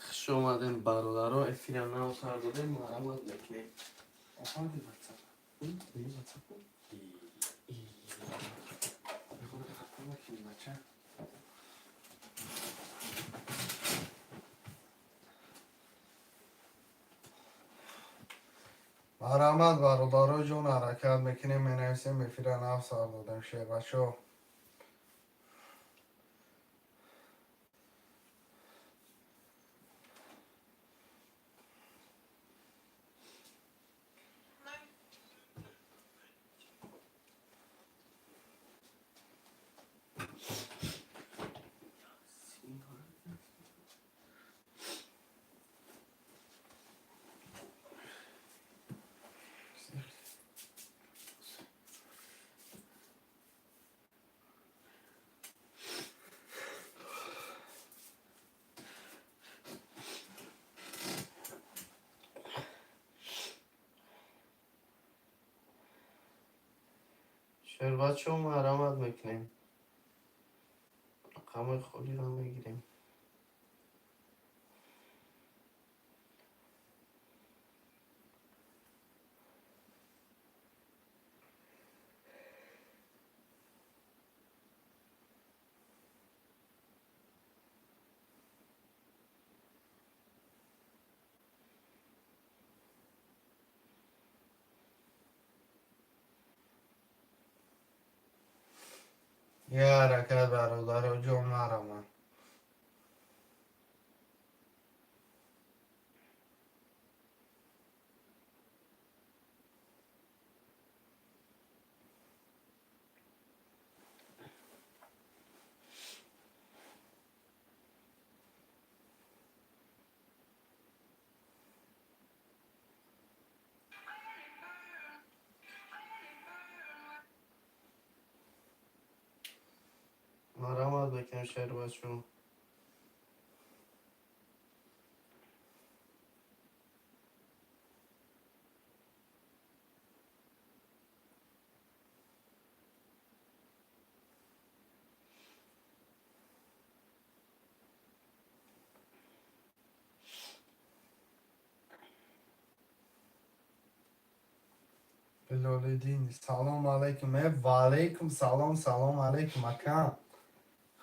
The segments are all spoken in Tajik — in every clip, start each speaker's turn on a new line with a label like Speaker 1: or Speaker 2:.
Speaker 1: Хуш омадем, бародаро, эфира нав сар додем, марҳамат мекунем.
Speaker 2: Марҳамат, бародаро ҷон, ҳаракат мекунем, менависем, эфира нав сар додем, шербачо.
Speaker 1: Шербачо, марҳамат мекунем. Рақамҳои холиро мегирем.
Speaker 2: Я ҳаракат, бародаро ҷон, марҳамат.
Speaker 1: Марҳамат мекунем, шербачо.
Speaker 2: Билолиддин, салом алайкум. Э, ваалайкум салом, салом алайкум, акам.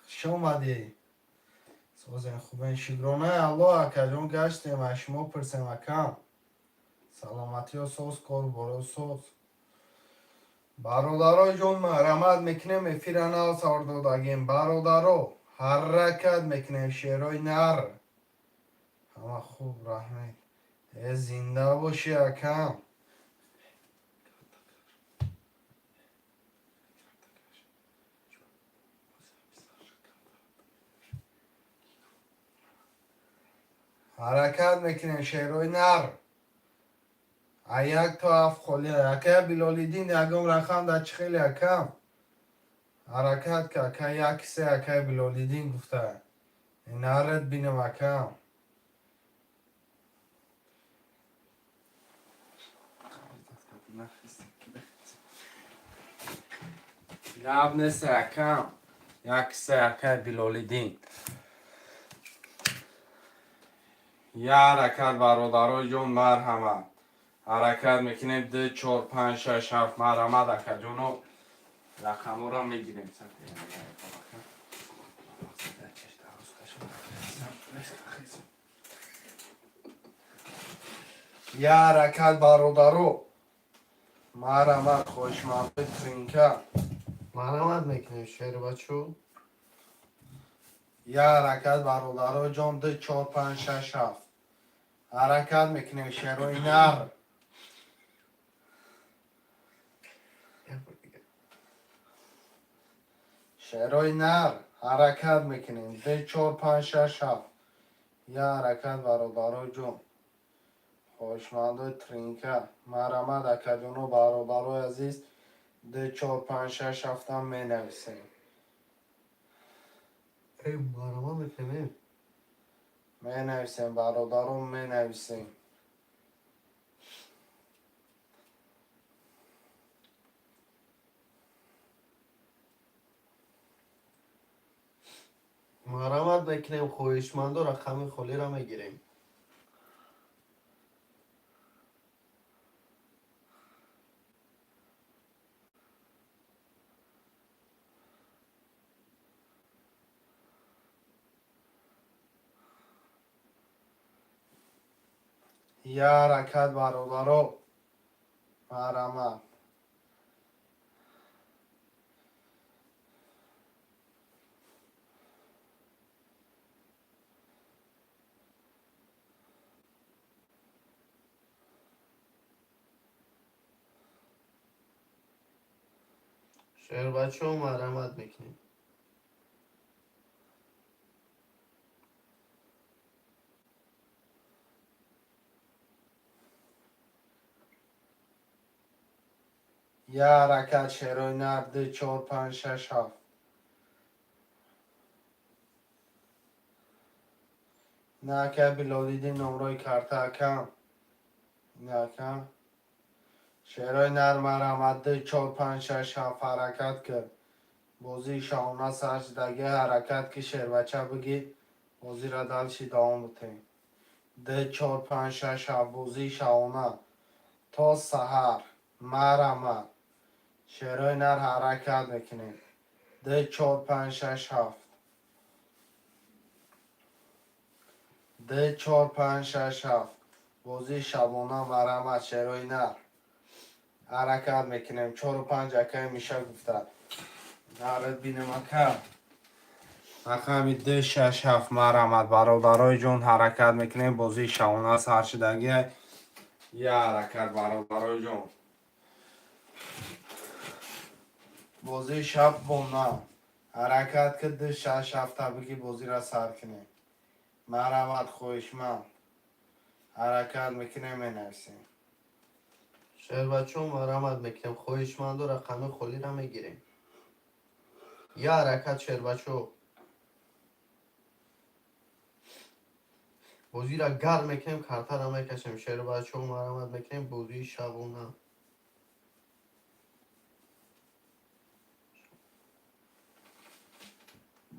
Speaker 2: Хуш омадӣ. Созен, хубен, шукронаи Аллоҳ, акаҷон, гаштем, аз шумо пурсем, акам. Саломатиё соз, кору боро соз. Бародаро ҷон, марҳамат мекунем, эфира нав сар додагем. Бародаро, ҳаракат мекунем, шерои нар. Ҳама хуб, раҳмат. Э, зинда бошӣ, акам. Ҳаракат мекунем, шерои нар. А як то ҳафт холӣ. Ака Билолиддин, ягон рақам дар чӣ хеле, акам? Ҳаракат ка, ака, як се, акай Билолиддин гуфта. Нарат бинам, акам. Гап нест, акам. Як се, акай Билолиддин. Я ҳаракат, бародарои ҷон, марҳамат. Ҳаракат мекунем, ду, чор, панҷ, шаш, ҳафт, марҳамат, акаҷоно, рақамҳоро мегирем. Я ҳаракат, бародаро. Марҳамат, хоҳишмандои тринка.
Speaker 1: Марҳамат мекунем, шербачо.
Speaker 2: Я ҳаракат, бародаро ҷон, ду, чор, панҷ, шаш, ҳафт. Ҳаракат мекунем, шерои нар.
Speaker 1: Як бор дигар.
Speaker 2: Шерои нар. Ҳаракат мекунем. Ду, чор, панҷ, шаш, ҳафт. Я ҳаракат, бародаро ҷон. Хоҳишмандои тринка. Марҳамат, акаҷоно, бародарои азиз, ду, чор, панҷ, шаш, ҳафтам менависем.
Speaker 1: Э, марҳамат мекунем.
Speaker 2: Менависем, бародарон, менависем.
Speaker 1: Марамат мекунем, хоҳишмандо, рақами холиро мегирем.
Speaker 2: Я ҳаракат, бародаро, марҳамат.
Speaker 1: Шербачо, марҳамат мекунем.
Speaker 2: Я ҳаракат, шерои нар, ду, чор, панҷ, шаш, ҳафт. На, ака Билолиддин, номрои карта, акам. На, акам. Шерои нар, марҳамат, ду, чор, панҷ, шаш, ҳафт, ҳаракат кар. Бозии шоҳона сар шудаги, ҳаракат ки, шербача, бигӣ, бозиро дальше давом бутем. Ду, чор, панҷ, шаш, ҳафт, бозии шоҳона то саҳар, марҳамат. Шерои нар, ҳаракат мекунем. Ду, чор, панҷ, шаш, ҳафт. Ду, чор, панҷ, шаш, ҳафт. Бозии шабона, марҳамат, шерои нар. Ҳаракат мекунем. Чору панҷ, акаи Миша гуфта. Нарад бинем, ака. Рақами ду, шаш, ҳафт, марҳамат, бародарои ҷон, ҳаракат мекунем. Бозии шабона сар шудагиай. Я ҳаракат, бародарои ҷон. Бозии шабона. Ҳаракат ки, ду, шаш, ҳафта бигӣ, бозиро сар кунем. Марҳамат, хоҳишманд. Ҳаракат мекунем, менависем.
Speaker 1: Шербачо, марҳамат мекунем, хоҳишмандо, рақами холиро мегирем. Я ҳаракат, шербачо. Бозиро гарм мекунем, картаро мекашем. Шербачо, марҳамат мекунем, бозии шабона.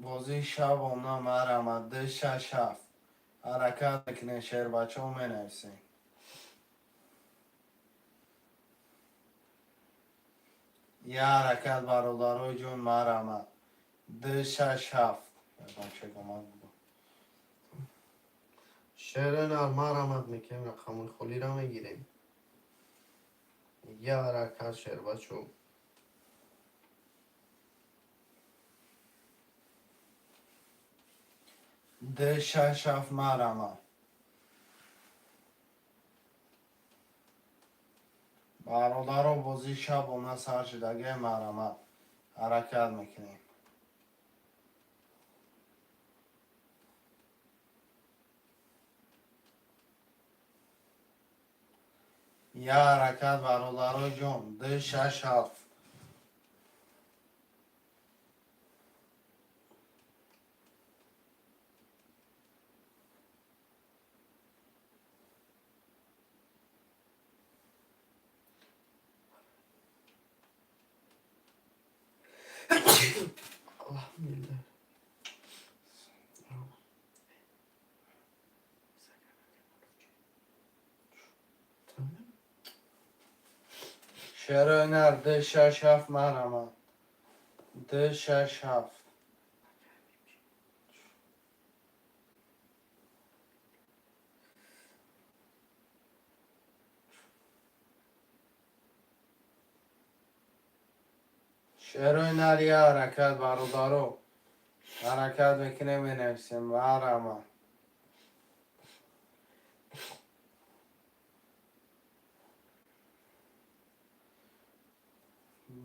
Speaker 2: Бозии шабона, марҳамат, ду, шаш, ҳафт. Ҳаракат мекунем, шербачо, менависем. Я ҳаракат, бародарои ҷон, марҳамат. Ду, шаш, ҳафт. Бачагомад буду.
Speaker 1: Шерои нар, марҳамат мекунем, рақами холиро мегирем. Я ҳаракат, шербачо.
Speaker 2: Ду, шаш, ҳафт, марҳамат. Бародаро, бозии шабона сар шудагиай, марҳамат. Ҳаракат мекунем. Я ҳаракат, бародарои ҷон, ду, шаш, ҳафт.
Speaker 1: Алҳамдулиллаҳ.
Speaker 2: Шерои нар, ду, шаш, ҳафт, марҳамат. Ду, шаш, ҳафт. Шерои нар, я ҳаракат, бародаро. Ҳаракат мекунем, менависем, марҳамат.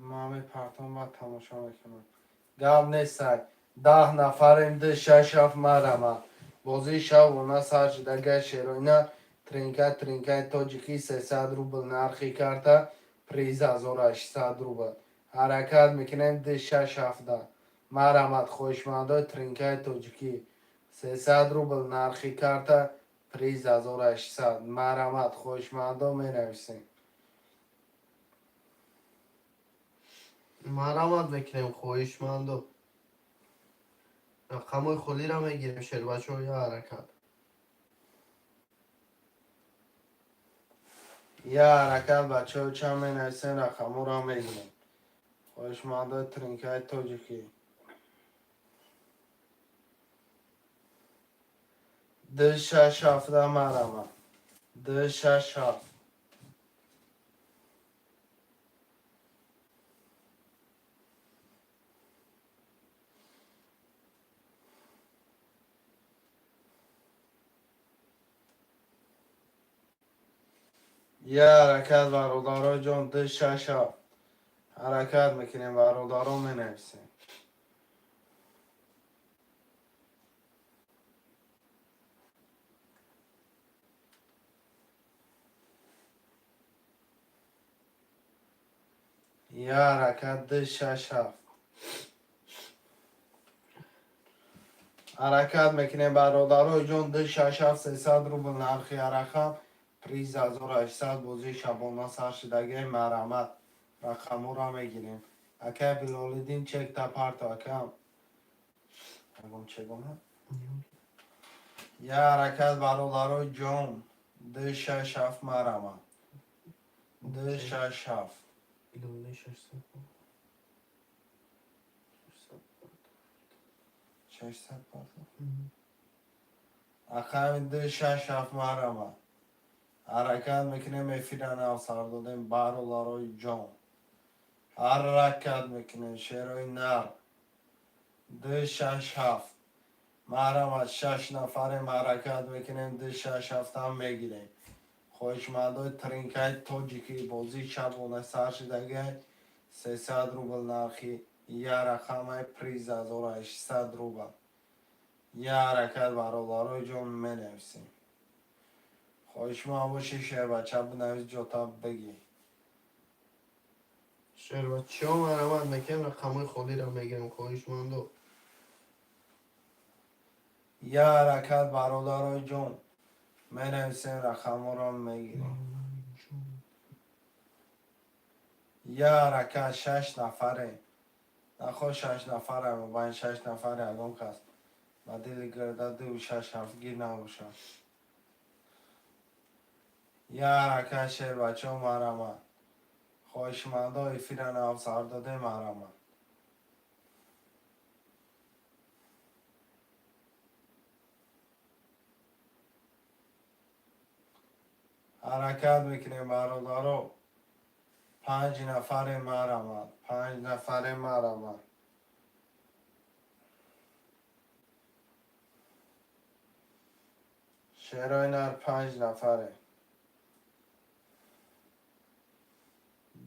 Speaker 2: Ман мепартом, баъд тамошо мекунам. Гап нестай. 10 нафарем, ду, шаш, ҳафт, марҳамат. Бозии шабона сар шудагиай, шерои нар, тринка, тринкаи тоҷикӣ, 300 рубл нархи карта, приз 1800 рубл. Ҳаракат мекунем, ду, шаш, ҳафта. Марҳамат, хоҳишмандои тринкаи тоҷикӣ. 300 рубл нархи карта, приз 1800. Марҳамат, хоҳишмандо, менависем.
Speaker 1: Марҳамат мекунем, хоҳишмандо. Рақамҳои холиро мегирем, шербачаҳо, я ҳаракат.
Speaker 2: Я ҳаракат, бачаҳо, чанд менависен, рақамҳоро мегирем. Хоҳишмандои тринкаи тоҷикӣ. 2 6 7 марама. 2 6 7. Я ҳаракат, бародаро ҷон, 2 6 7. Ҳаракат мекунем, бародаро, менависем. Я ҳаракат, 2 6 7. Ҳаракат мекунем, бародарои ҷон, 2 6 7, 300 рубл нархи рақам, приз 1800. Бозии шабона сар шудагиай, марҳамат, рақамҳоро мегирем. Акай Билолиддин, чекта парто, акам. Ягон чегона? Я ҳаракат, бародарои ҷон, 2 6 7, марҳамат. 2 6 7.
Speaker 1: Билолиддин 600.
Speaker 2: 600 парто. Рақами 2 6 7, марҳамат. Ҳаракат мекунем, эфира нав сар додем, бародарои ҷон. Ҳаракат мекунем, шерои нар. 2 6 7. Марҳамат, шаш нафарем, ҳаракат мекунем, 2 6 7-ам мегирем. Хоҳишмандои тринкаи тоҷикӣ, бозии шабона сар шудагиай, 300 рубл нархи я рақамай, приз 1800 рубл. Я ҳаракат, бародарои ҷон, менависем. Хоҳишманд бошӣ, шербача, бинавис, ҷота бигӣ.
Speaker 1: Шербачаҳо, марҳамат мекунем, рақамҳои холиро мегирем, хоҳишмандо.
Speaker 2: Я ҳаракат, бародарои ҷон, менависем, рақамҳоро мегирем. Я ҳаракат, шаш нафарем. Нахо шаш нафарем, байн шаш нафар ягон кас ба дили гирда 2 6 7 гир набошад. Я ҳаракат, шербачаҳо, марҳамат. Хоҳишмандо, эфира нав сар додем, марҳамат. Ҳаракат мекунем, бародаро. Панҷ нафаре, марҳамат. Панҷ нафаре, марҳамат. Шерои нар, панҷ нафаре.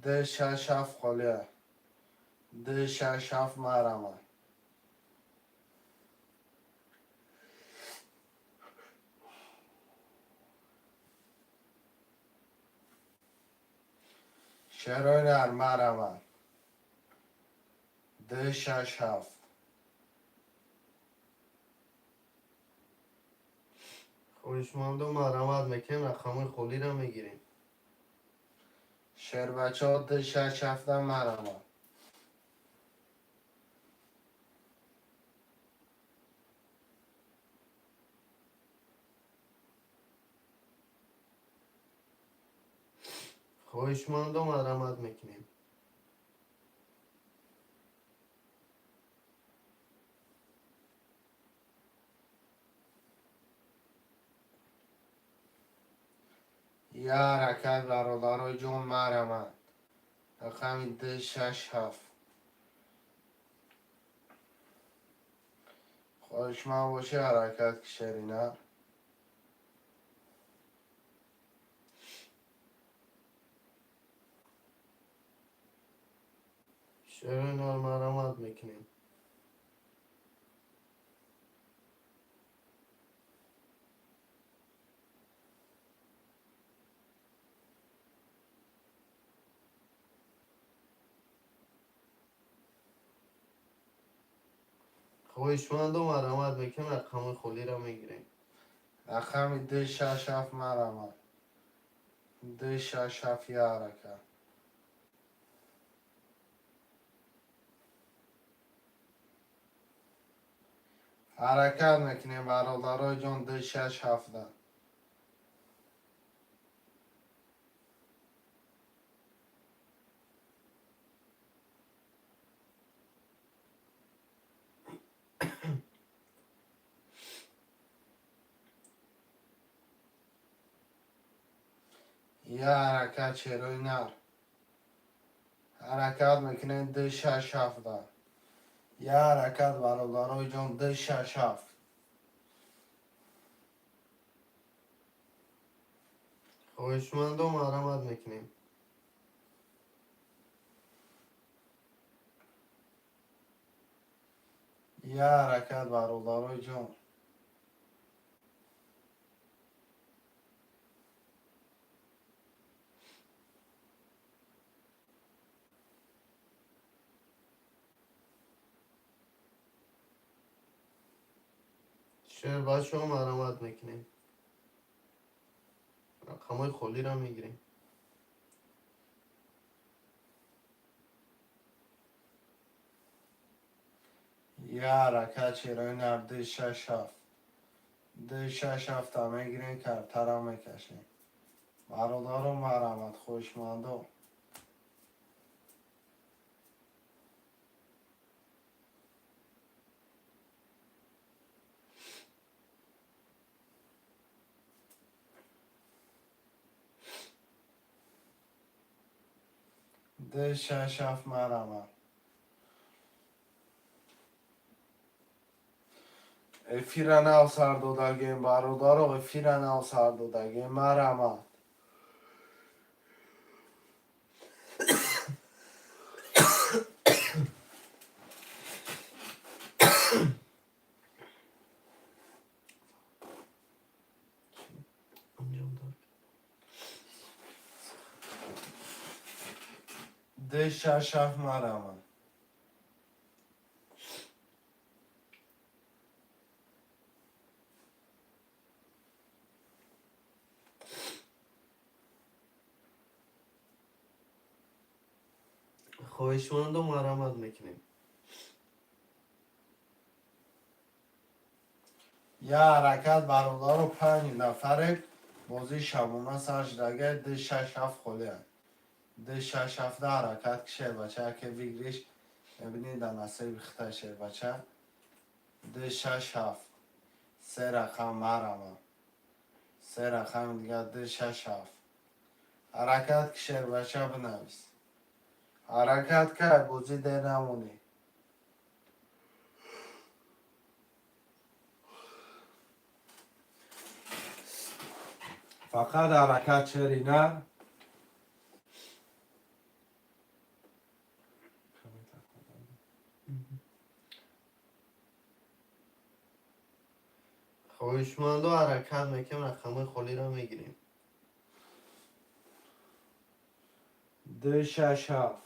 Speaker 2: 2 6 7 холия. 2 6 7, марҳамат. Шерои нар, марҳамат. 2 6 7.
Speaker 1: Хоҳишмандо, марҳамат мекунем, рақамҳои холиро мегирем.
Speaker 2: Шербачаҳо, 2 6 7-а марҳамат.
Speaker 1: Хоҳишмандо, марҳамат мекунем.
Speaker 2: Я ҳаракат, бародарои ҷон, марҳамат. Рақами 2 6 7. Хоҳишманд бошӣ, ҳаракат ки, шерина.
Speaker 1: Шерои нар, марҳамат мекунем. Хоҳишмандо, марҳамат мекунем, рақамҳои холиро мегирем.
Speaker 2: Рақами 2 6 7, марҳамат. 2 6 7, я ҳаракат. Ҳаракат мекунем, бародарои ҷон, ду шаш ҳафта. Я ҳаракат, шерои нар. Ҳаракат мекунем, ду шаш ҳафта. Я ҳаракат, бародарои ҷон, ду шаш ҳафт.
Speaker 1: Хоҳишмандо, марҳамат мекунем.
Speaker 2: Я ҳаракат, бародарои ҷон.
Speaker 1: Шербачаҳо, марҳамат мекунем. Рақамҳои холиро мегирем.
Speaker 2: Я ҳаракат, шерои нар, ду шаш ҳафт. Ду шаш ҳафта мегирем, картара мекашем. Бародаро, марҳамат, хоҳишмандо. Ду шаш ҳафт, марҳамат. Эфира нав сар додагем, бародаро, эфира нав сар додагем, марҳамат.
Speaker 1: Анҷом дод.
Speaker 2: Ду шаш ҳафт, марҳамат.
Speaker 1: Хоҳишмандо, марҳамат мекунем.
Speaker 2: Я ҳаракат, бародаро, панҷ нафаре, бозии шабона сар шудага, ду шаш ҳафт холианд. Ду шаш ҳафта ҳаракат ки, шербача, яке выигрыш мебинӣ дар насиби хита, шербача. Ду шаш ҳафт. Се рақам, марҳамат. Се рақами дигар, ду шаш ҳафт. Ҳаракат ки, шербача, бинавис. Ҳаракат кай, бозӣ дер намонӣ. Фақат ҳаракат, шери нар.
Speaker 1: Хоҳишмандо, ҳаракат мекунем, рақамҳои холиро мегирем.
Speaker 2: Ду шаш ҳафт.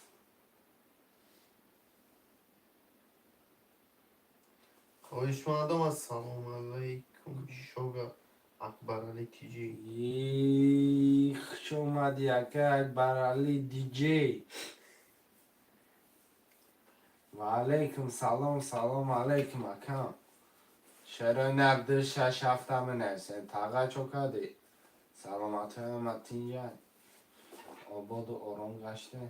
Speaker 1: Хоҳишмандом, ассалому алайкум, шога Акбарали Тиҷи.
Speaker 2: Хуш омадӣ, ака Акбарали диҷей. Ва алайкум салом, салом алайкум, акам. Шерои нар, ду шаш ҳафта менависем. Таға, чо кардӣ? Саломатӣ ҳама тинҷай. Ободу ором гаште.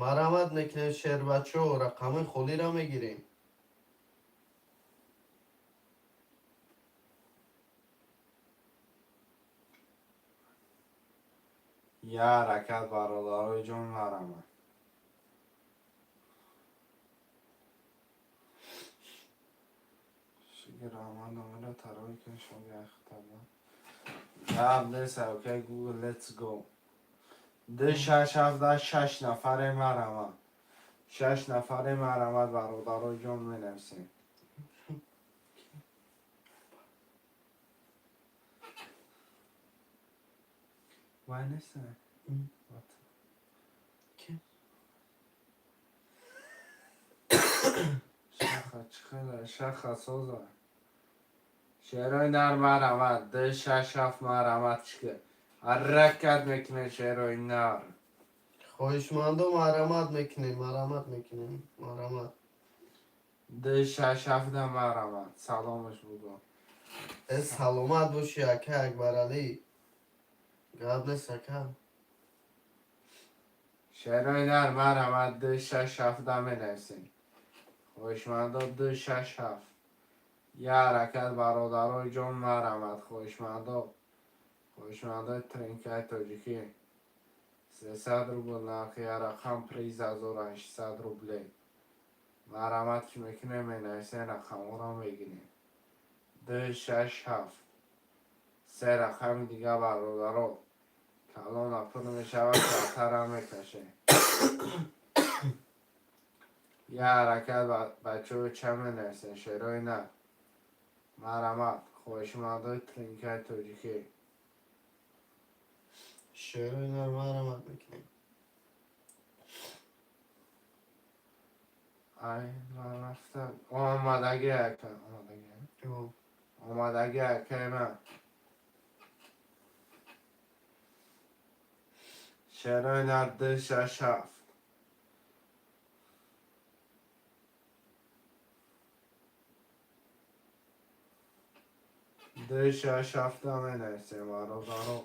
Speaker 1: Марҳамат мекунем, шербачо, рақамҳои холиро мегирем.
Speaker 2: Я ҳаракат, бародарои ҷон, марҳамат. Шукр, раҳмат, номера тарои кун, шоги ахтаба. Гап нест, окей, Google, let's go. Ду шаш ҳафта, шаш нафаре, марҳамат. Шаш нафаре, марҳамат, бародарои ҷон, менависем. Вай нест? What?
Speaker 1: Ки?
Speaker 2: Шаха чихела, шаха соза. Шерои нар, марҳамат, ду шаш ҳафт, марҳамат, чика. Ҳаракат мекунем, шерои нар.
Speaker 1: Хоҳишмандо, марҳамат мекунем, марҳамат мекунем, марҳамат.
Speaker 2: 2 6 7, марҳамат. Саломаш бугӯ.
Speaker 1: Э, саломат бошӣ, ака Акбаралӣ, гап нест, ака.
Speaker 2: Шерои нар, марҳамат, 2 6 7 менависем. Хоҳишмандо, 2 6 7. Я ҳаракат, бародарои ҷон, марҳамат, хоҳишмандо. Хоҳишмандои тринкаи тоҷикӣ. 300 рубл нархи я рақам, приз 1600 рублей. Марҳамат ки мекунем, менависем, рақамҳоро мегирем. 2 6 7. Се рақами дига, бародаро. Калона пур мешавад, калтарам мекашем. Я ҳаракат, бачаҳо, ча менависем, шерои нар. Марҳамат, хоҳишмандои тринкаи тоҷикӣ.
Speaker 1: Шерои нар, марҳамат мекунем.
Speaker 2: Ай, ман рафтам. Омадагӣ, ака, омадагӣ. Омадагӣ, акаи ман. Шерои нар, 2 6 7. 2 6 7 менависем, бародаро.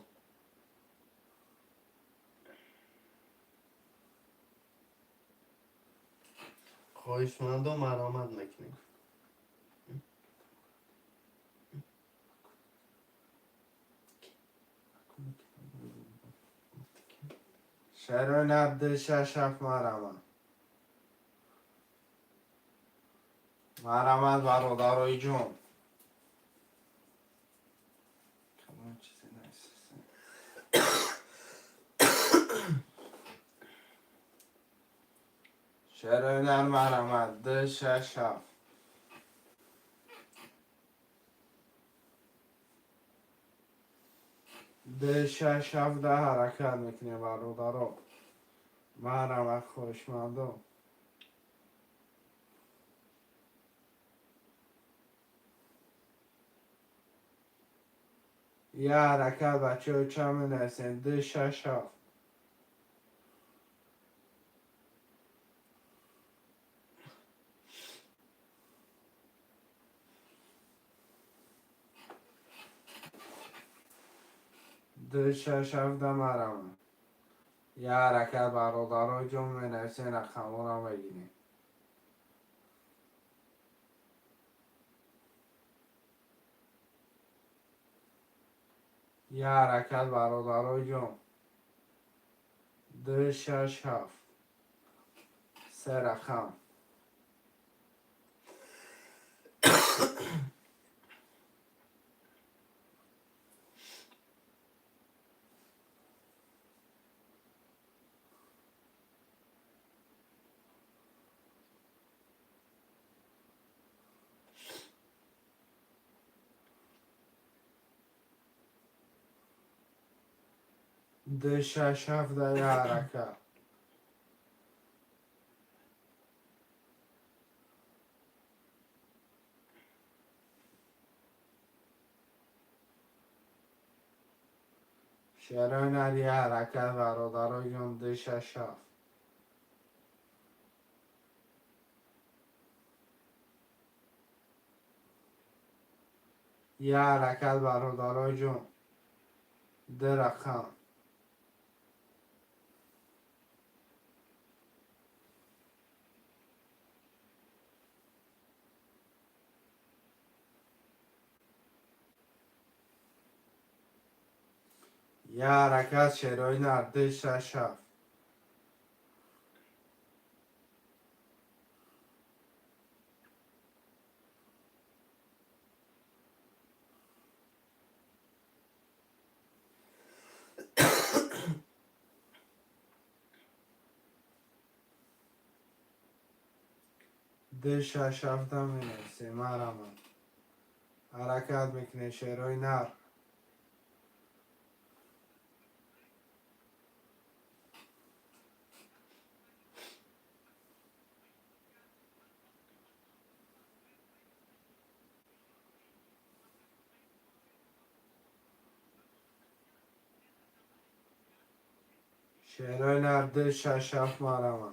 Speaker 1: Хоҳишмандо, марҳамат мекунем.
Speaker 2: Шерои нар, 2 6 7, марҳамат. Марҳамат, бародарои ҷон. Калон чизе нависем. Шерои нар, марҳамат, 2 6 7. 2 6 7 ҳаракат мекунем, бародаро. Марҳамат, хоҳишмандо. Я ҳаракат, бачаҳо, ча менависем? 2 6 7. 2 6 7, марҳамат. Я ҳаракат, бародаро ҷон, менависем, рақамҳоро мегирем. Я ҳаракат, бародарои ҷон. 2 6 7. Се рақам. 2 6 7, я ҳаракат. Шерои нар, я ҳаракат, бародарои ҷон, 2 6 7. Я ҳаракат, бародарои ҷон. Ду рақам. Я ҳаракат, шерои нар, 2 6 7. 2 6 7 менависем, марҳамат. Ҳаракат мекунем, шерои нар. Шерои нар, ду, шаш, ҳафт, марама.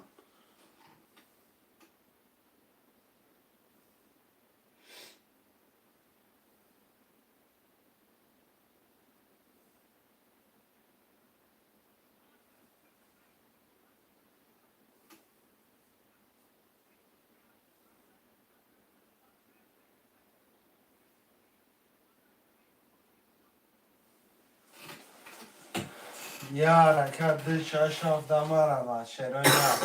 Speaker 2: Я ҳаракат, ду, шаш, ҳафт, да марама, шерои нар.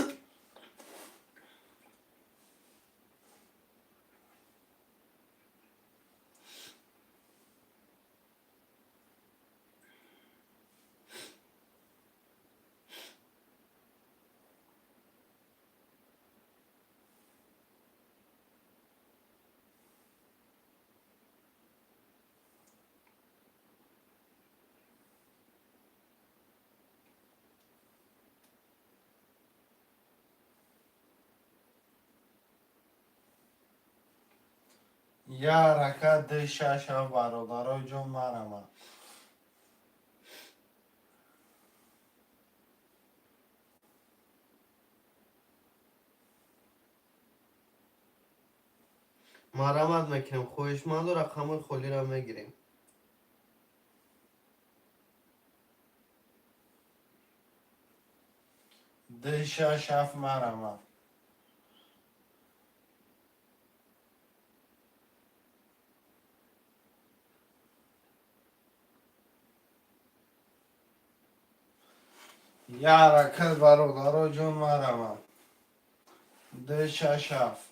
Speaker 2: Я ҳаракат, ду, шаш, ҳафт, бародарои ҷон, марама.
Speaker 1: Марамат мекунем, хоҳишманду рақамҳои холиро мегирем.
Speaker 2: Ду, шаш, ҳафт, марама. Я ҳаракат, бародаро ҷон, марама. Ду, шаш, ҳафт.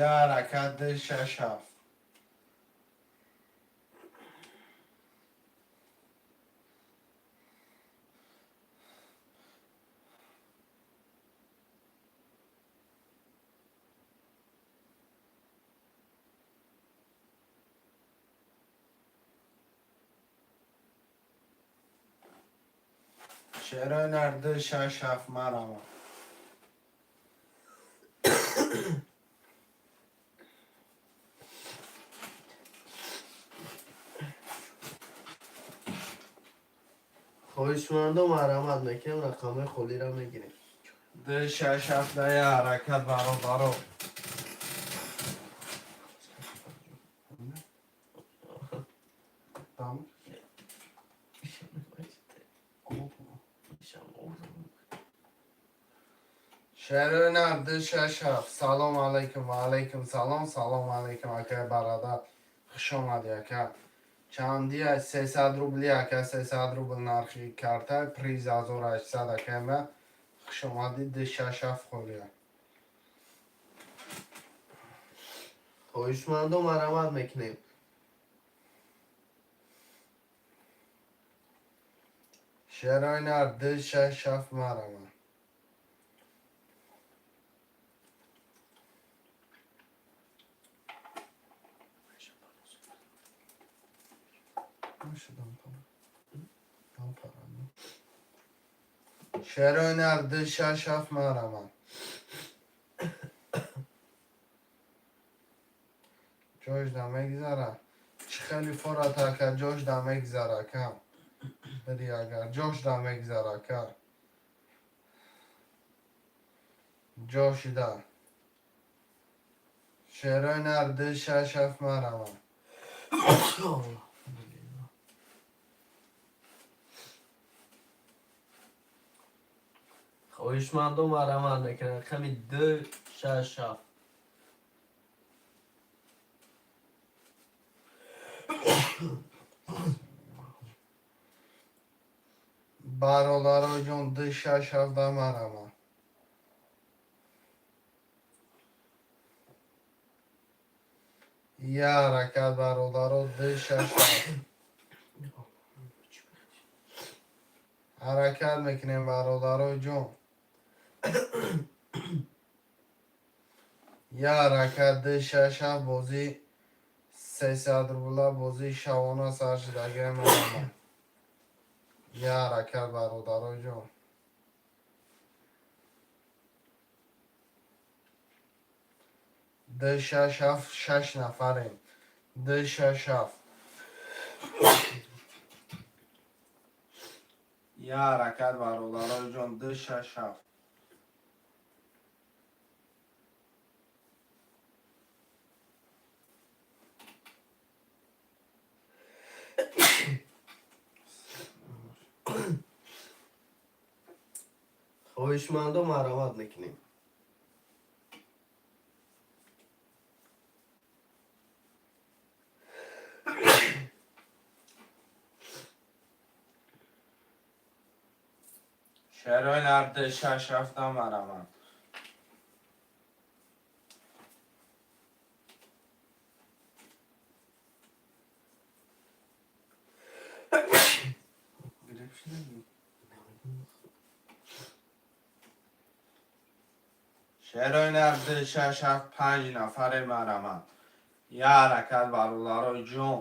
Speaker 2: Я ҳаракат, ду, шаш, ҳафт. Шерои нар, ду, шаш, ҳафт, марама.
Speaker 1: Хоҳишмандо, марамат мекунем, рақамҳои холиро мегирем.
Speaker 2: Ду, шаш, ҳафт, да я ҳаракат, бародаро. Там. Шерои нар, ду, шаш, ҳафт. Салом алайкум, ва алайкум салом, салом алайкум, акай бародар. Хуш омадӣ, ака. Чандия? 300 рубли, ака, 300 рубл нархи карта, приз 1800, акайма. Хуш омадӣ, ду, шаш, ҳафт холия.
Speaker 1: Хоҳишмандо, марамат мекунем.
Speaker 2: Шерои нар, ду, шаш, ҳафт, марама. Дам пара. Шерои нар, ду, шаш, ҳафт, марама. Ҷош да мегзара. Чӣ хеле форат, ака, ҷош да мегзара, ака. Бири агар ҷош да мегзара, ака. Ҷошида. Шерои нар, ду, шаш, ҳафт, марама.
Speaker 1: Хоҳишмандо, марамат мекунем, рақами ду, шаш, ҳафт.
Speaker 2: Бародаро ҷон, ду, шаш, ҳафт, да марама. Я ҳаракат, бародаро, ду, шаш, ҳафт. Ҳаракат мекунем, бародаро ҷон. Я ҳаракат, ду, шаш, ҳафт. Бозӣ 300 рубла, бозии шавона сар шудагиа, марама. Я ҳаракат, бародарои ҷон. Ду, шаш, ҳафт, шаш нафарем. Ду, шаш, ҳафт. Я ҳаракат, бародарои ҷон, ду, шаш, ҳафт.
Speaker 1: Хоҳишмандо, марҳамат мекунем.
Speaker 2: Шерои нар, ду, шаш, ҳафта, марҳамат.
Speaker 1: Грипп шудагӣ?
Speaker 2: Шерои нар, ду, шаш, ҳафт, панҷ нафаре, марҳамат. Я ҳаракат, бародарои ҷон.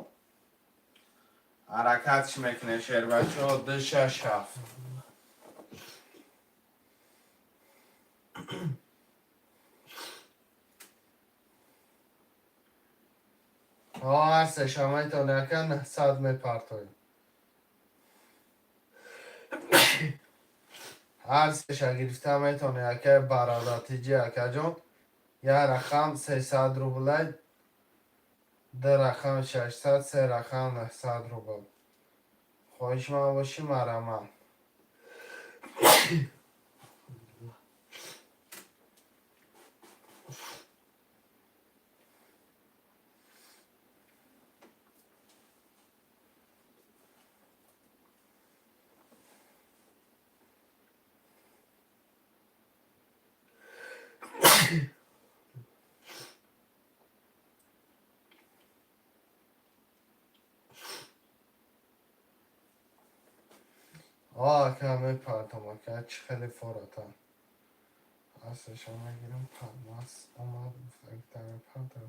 Speaker 2: Ҳаракат чӣ мекунем, шербачаҳо? Ду, шаш, ҳафт. Ҳо, ҳар сеша метавонӣ, ака, 900 мепартоӣ. Ҳар сеша гирифта метавонӣ, ака, барадатиҷи, акаҷон. Як рақам 300 рублай, ду рақам 600, се рақам 900 рубл. Хоҳишманд бошӣ, марҳамат. О, ака, мепартам, ака, чӣ хеле фората. Ҳар мегирам, палмас омад, гуфта мепартам.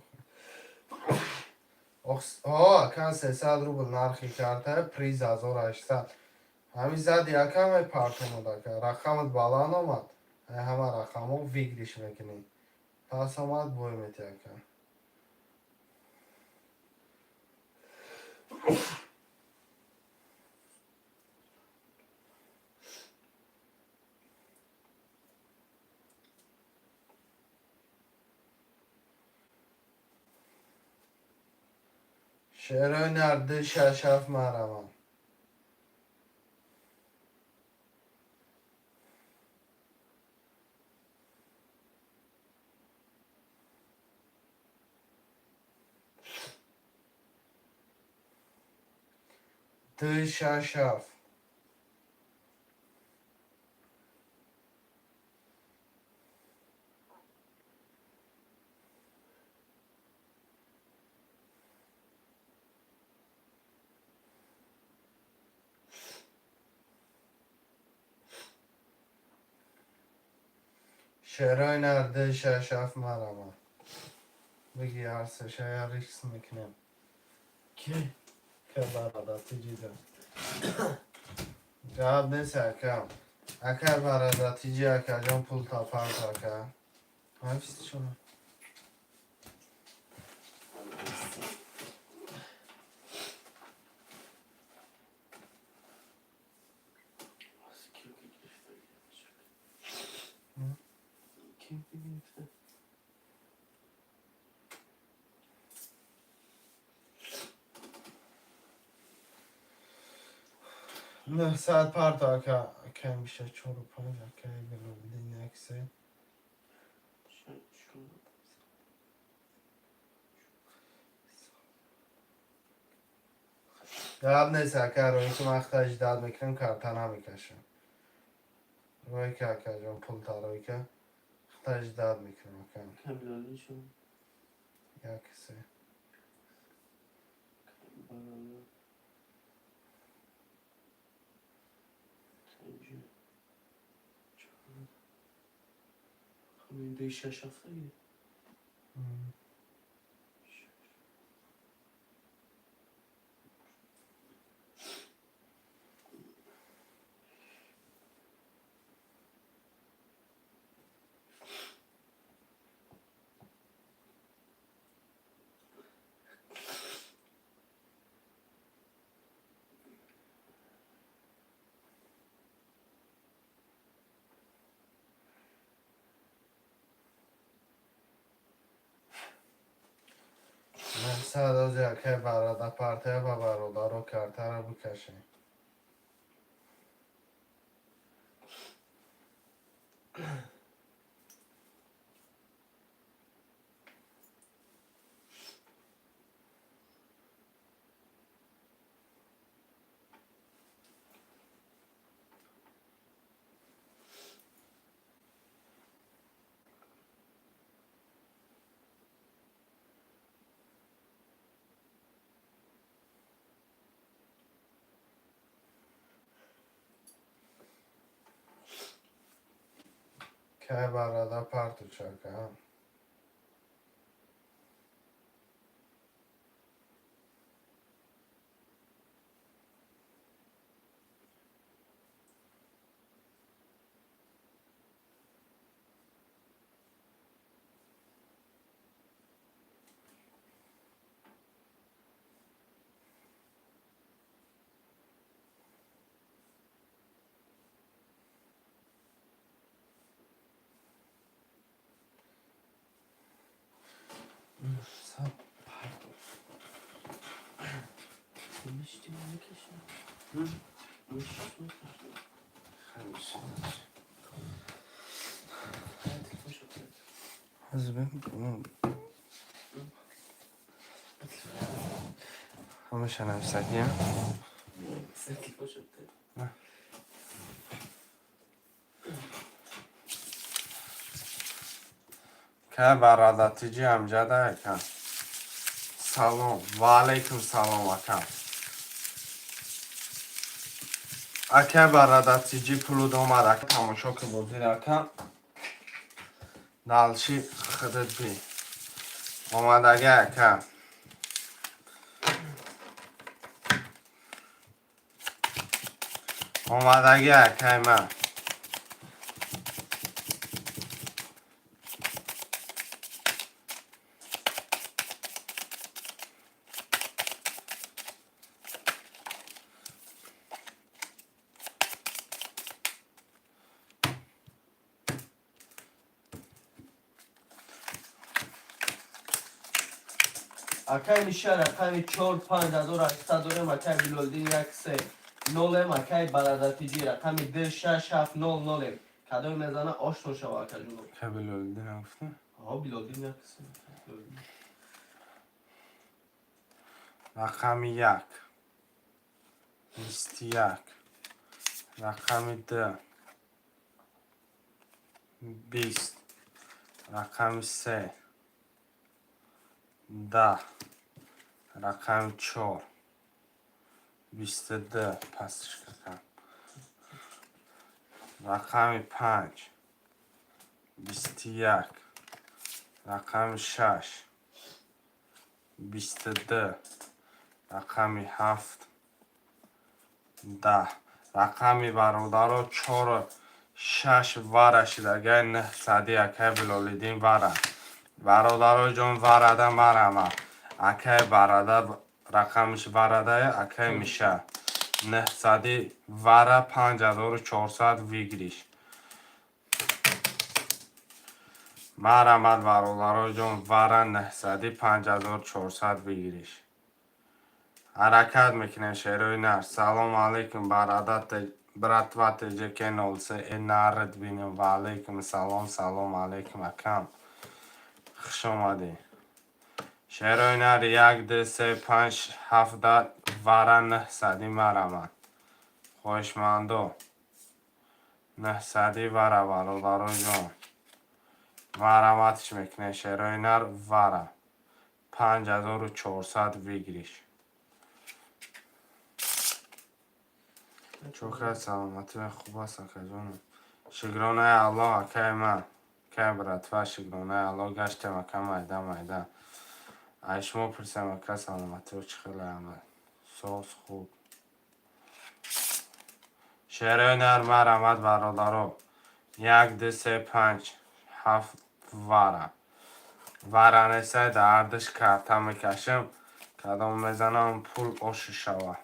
Speaker 2: О, ака, 300 рубл нархи карта, приз 1800. Ҳамин зади, ака, мепартомад, ака. Рақамат баланд омад. Ҳама рақамҳо выигрыш мекунӣ. Пас омад, бой мети, ака. Шерои нар, ду, шаш, ҳафт, марҳамат. Ду, шаш, ҳафт. Шерои нар, ду, шаш, ҳафт, марҳамат. Бигӣ, ҳар сеша я рикс мекунем.
Speaker 1: Ки?
Speaker 2: Ка барадатиҷида. Гап нест, ака. Ака, барадатиҷи, акаҷон, пул тапарт, ака. Ҳафиз шумо.
Speaker 1: Ки гирифта? Ки гирифта?
Speaker 2: 900 парто, ака. Ака, миша чору панҷ, ака, билобидин, як, се.
Speaker 1: Чор.
Speaker 2: Гап нест, ака, рӯи ки ман хата ждать мекунам, карта намекашам. Рӯи ки, акаҷон, пул тарӯи ка хата ждать мекунам, ака.
Speaker 1: Камилали шо?
Speaker 2: Як, се.
Speaker 1: Барада. Панҷ. Чор. Ҳамин ду, шаш, ҳафта гирифт.
Speaker 2: сад ози акай барада партия ба бародаро картара бикашем. Кай барада партучака? Ҳамаша нависагиям. Ка барадатиҷи амҷада ака. Салом. Ва алайкум салом, ака. Ака барадатиҷи пулуд омад, ака, тамошо ки бозир, ака. Дальше худат би. Омадага, ака. Омадаги, акай ман.
Speaker 1: Акай Миша, рақами 4 5800 дорем, акай Билолдин 1 3 нолем, акай Барадатиҷи рақами 2 6 7 0 нолем. Кадоме мезана, ошно шава, ака ҷуно.
Speaker 2: Ка Билолдин гуфта?
Speaker 1: Ҳо, Билолдин 1 3.
Speaker 2: Рақами 1. 21. Рақами 2. 20. Рақами 3. 10. Рақами 4. 22. Пастиш кардам. Рақами 5. 21. Рақами 6. 22. Рақами 7. 10. Рақами бародаро 4 6 вара шидагай 900, акай Билолиддин вара. Бародаро ҷон, варада марама. Акай барада рақамиш варадая, акай Миша. 900 вара, 5400 выигрыш. Марамад, бародаро ҷон, вара 900, 5400 выигрыш. Ҳаракат мекунем, шерои нар. Салом алейкум, барада, братва ТЖК 03 э нард бинем. Ва алейкум салом, салом алейкум, акам. Хуш омадӣ. Шерои нар, 1 2 3 5 7 вара 900 марамад. Хоҳишмандо. 900 вара, бародаро ҷон. Мараматш мекунем, шерои нар, вара. 5400 выигрыш. Чӯхра, саломатӣ хуб аст, акаҷонам. Шукронаи Аллоҳ, акай ман. Акай братва, шукронаи Аллоҳ, гаштем, ака, майда майда. Ай шумо пурсам, ака, саломатиро чӣ хеле ама. Соз, хуб. Шерои нар, марамад, бародаро. 1 2 3 5 7 вара. Вара несай, дар ҳардуш карта мекашем. Кадом мезанам, пул ошу шава.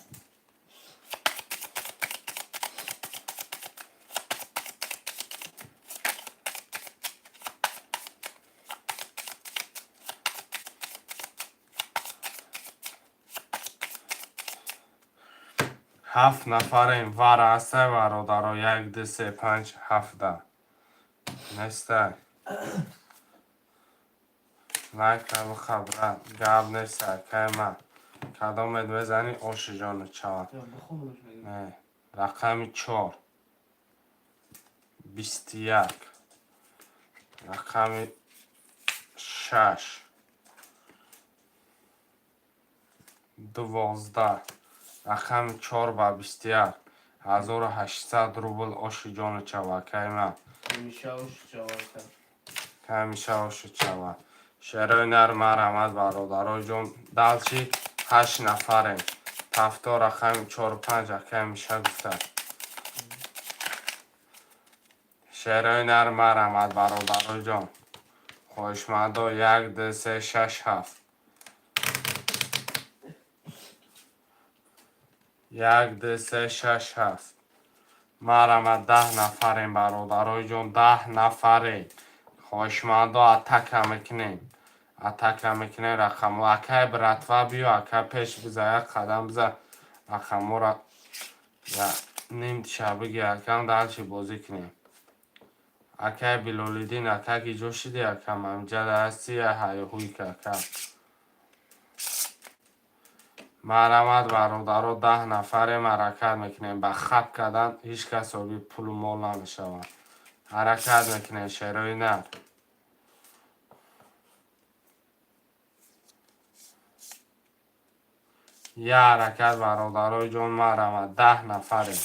Speaker 2: Ҳафт нафарем, вара ҳастай, бародаро. Як, ду, се, панҷ, ҳафта нестай. Лайка биха, брат, гап нестай. Кайма кадомет мезанӣ, ошиҷону чава? Не, рақами чор, 21, рақами шаш, 12, рақами чор ба 21, 1800 рубл. Ошиҷону чава, кайма ҳамиша оши чава. Шерои нар, марҳамат, бародароҷон. Дальше ҳашт нафарем. Тафто, рақами чору панҷ, акай Миша гуфта. Шерои нар, марҳамат, бародароҷон, хоҳишмандо. Як, ду, се, шаш, ҳафт. Як, ду, се, шаш, ҳафт, марҳамат. 10 нафарем, бародароҷон, 10 нафарем. Хоҳишмандо, атака мекунем, атака мекунем. Рақамҳо, акай братва, биё, ака, пеш биза, як қадам биза. Рақамҳоро ним шабиги, акам. Дальше бозӣ кунем. Акай Билолиддин, ака, ки ҷо шиди, акам? Амҷада ҳасти, ҳайҳуйка, ака. Марҳамат, бародаро, 10 нафарем, ҳаракат мекунем. Ба хап кардан ҳеҷ кас соҳиби пулу мол намешавад. Ҳаракат мекунем, шерои нар. Я ҳаракат, бародарои ҷон, марҳамат, 10 нафарем.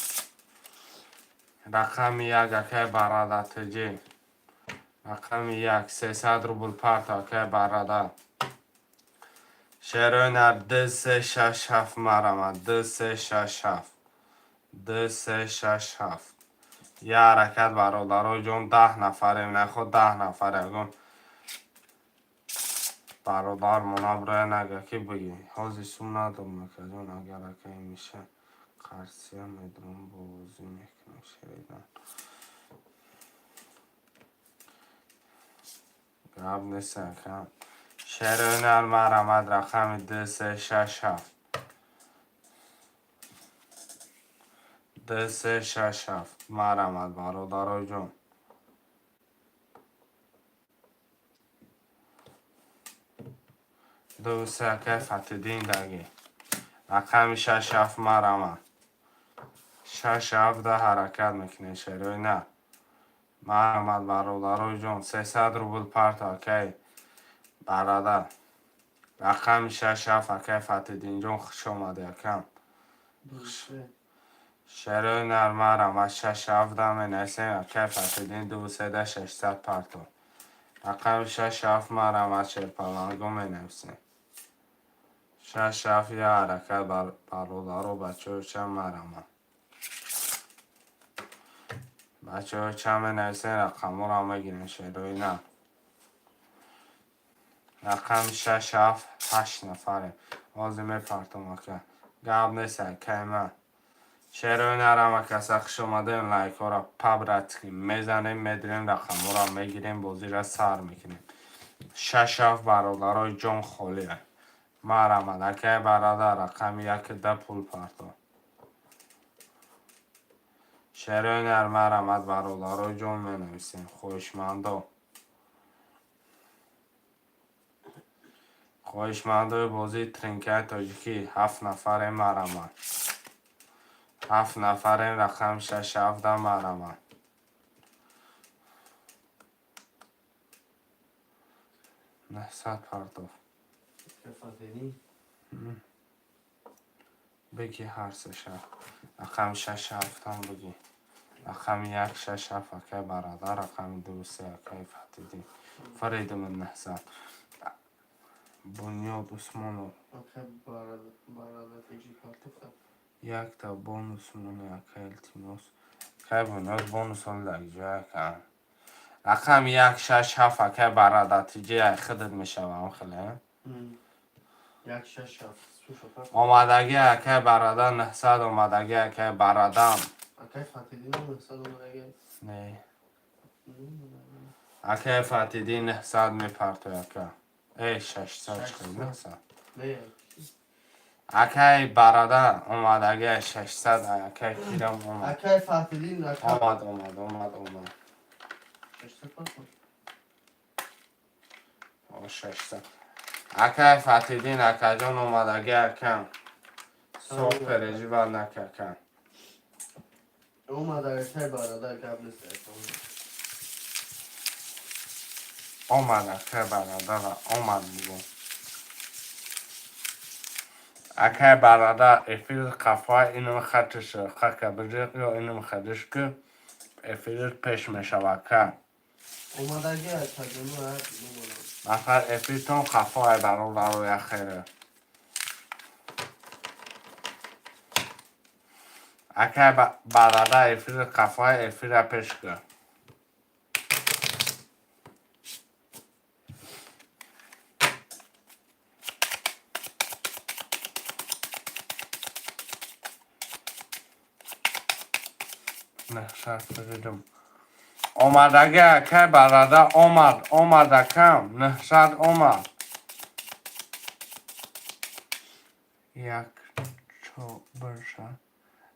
Speaker 2: Рақами як, акай барада тж, рақами як, 300 рубл парто, акай барада. Шерои нар, д, се, шаш, ҳафт, марҳамат. Д, се, шаш, ҳафт. Д, се, шаш, ҳафт. Я ҳаракат, бародарои ҷон, 10 нафарем. Наход, 10 нафар. Ягон бародар монабрая нага ки бигӣ, ҳозир сум надорам, акаҷон. Агар акай Миша қарсия медурам, бозӣ мекунем. Шеридан гап нест, ака. Шерои нар, марҳамат, рақами д, се, шаш, ҳафт. Д, се, шаш, ҳафт, марҳамат, бародарои ҷон. Ду, се, акай Фатиддин даги. Рақами шаш, ҳафт, марҳамат. Шаш, ҳафт да ҳаракат мекунем, шерои нар, марҳамат, бародарои ҷон. 300 рубл парто, акай бародар. Рақами шаш, ҳафт, акай Фатиддинҷон, хуш омадӣ, акам. Шерои нар, марҳамат, шаш, ҳафт да менависем. Акай Фатиддин, ду, седа, 600 парто. Рақами шаш, ҳафт, марҳамат, шерпаланго менависем. Шаш, ҳафт, я ҳаракат, бародаро, бачаҳо, чанд? Марҳамат, бачаҳо, чанд менависем? Рақамҳоро мегирем, шерои нар. Рақами шаш, ҳафт, ҳашт нафарем. Ҳозир мепартом, ака, гап нест, акай ман. Шерои нар, ҳама каса хуш омадем. Лайкҳоро по-братски мезанем, медирем, рақамҳоро мегирем, бозиро сар мекунем. Шаш, ҳафт, бародарои ҷон, холия. Марҳамат, акай бародар, рақами як да пул парто. Шерои нар, марҳамат, бародарои ҷон, менависем. Хоҳишмандо, хоҳишмандои бозии тринкаи тоҷикӣ, ҳафт нафарем, марҳамат, ҳафт нафарем. Рақами шаш, ҳафта, марҳамат. 900 партов.
Speaker 1: Фатиддин.
Speaker 2: Бигӣ ҳар сеша. Рақами шаш, ҳафтам бигӣ. Рақами як, шаш, ҳафт, акай бародар, рақами ду, се, акай Фатиддин. Фаридум 900. Бунёд Усмонов.
Speaker 1: Акай бародар теҷи партофта.
Speaker 2: Якта бонус моне, акай, илтимос. Акай Бунёд, бонус ол дар ҷоя, ака. Рақами як, шаш, ҳафт, акай бародар, тиҷи ай худат мешавам хеле.
Speaker 1: Як, шаш, ҳафт. Суша партоф.
Speaker 2: Омадагӣ, акай бародар, 900 омадагӣ, акай бародам.
Speaker 1: Акай Фатиддин 900 омадагӣ.
Speaker 2: Не. Акай Фатиддин 900 мепартои, ака. Э, 600 чӣ 900.
Speaker 1: Не.
Speaker 2: Акай бародар омадагия 600, акай кирам омад.
Speaker 1: Акай Фатҳиддин рақам
Speaker 2: Омад, омад, омад, омад.
Speaker 1: 600 паспорт.
Speaker 2: О, 600. Акай Фатҳиддин акаҷон омадагия, акам. Соф переживать нака, акам.
Speaker 1: Омада, акай бародар, гап нест, ака.
Speaker 2: Омад, акай бародара, омад бугун. Акай бародар, эфир қафои инам хатиш хака биҷиқ ё инам хадиш ки эфир пеш мешава, ака.
Speaker 1: Омадаги, акаҷону, ак бимонам.
Speaker 2: Нафар эфиртон қафои, бародаро, яхере. Акай бародар, эфир қафои, эфира пеш кар. Нӯҳсад. Омадаги, акай бародар, омад, омад, акам, 900 омад. Як чо бирша,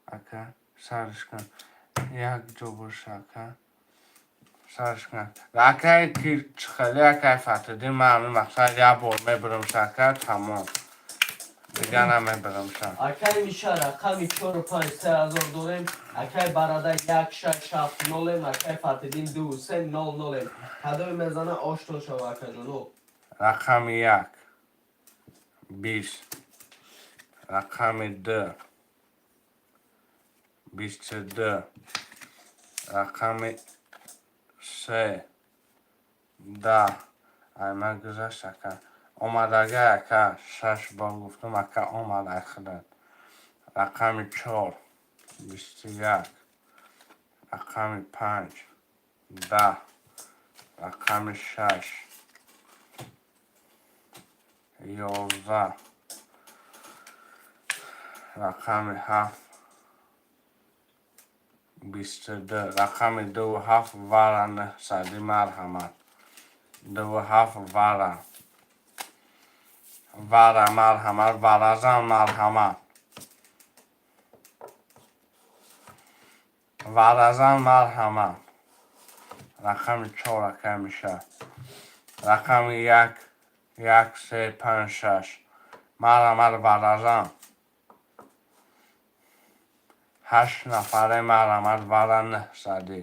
Speaker 2: ака, сарш кун. Як ҷо бирша, ака. Сарш кун. Акай ки чихели, акай Фатҳиддин, ман ҳамин мақсад як бор мебирамша, ака, тамом. Дига намебирамша.
Speaker 1: Акай Миша рақами чору панҷ 3000 дорем. Акай бародар як шаш ҳафт нолем. Акай Фатҳиддин ду се нол нолем. Кадоме мезана, оштон шава, акаҷону.
Speaker 2: Рақами як 20, рақами ду 22, рақами се 10. Ай, ман гузашт, ака. Омадага, ака, шаш бор гуфтам, ака, омад, ай худат. Рақами чор 21, рақами панҷ 10, рақами шаш 11, рақами ҳафт 22, рақами дуву ҳафт вара 900-и, марҳамат. Дуву ҳафт вара. Вара, марҳамат, варазан, марҳамат. Варазан, марҳамат. Рақами чор, ака Миша. Рақами як, як, се, панҷ, шаш. Марҳамат, варазан. Ҳашт нафаре, марҳамат, вара 900-и.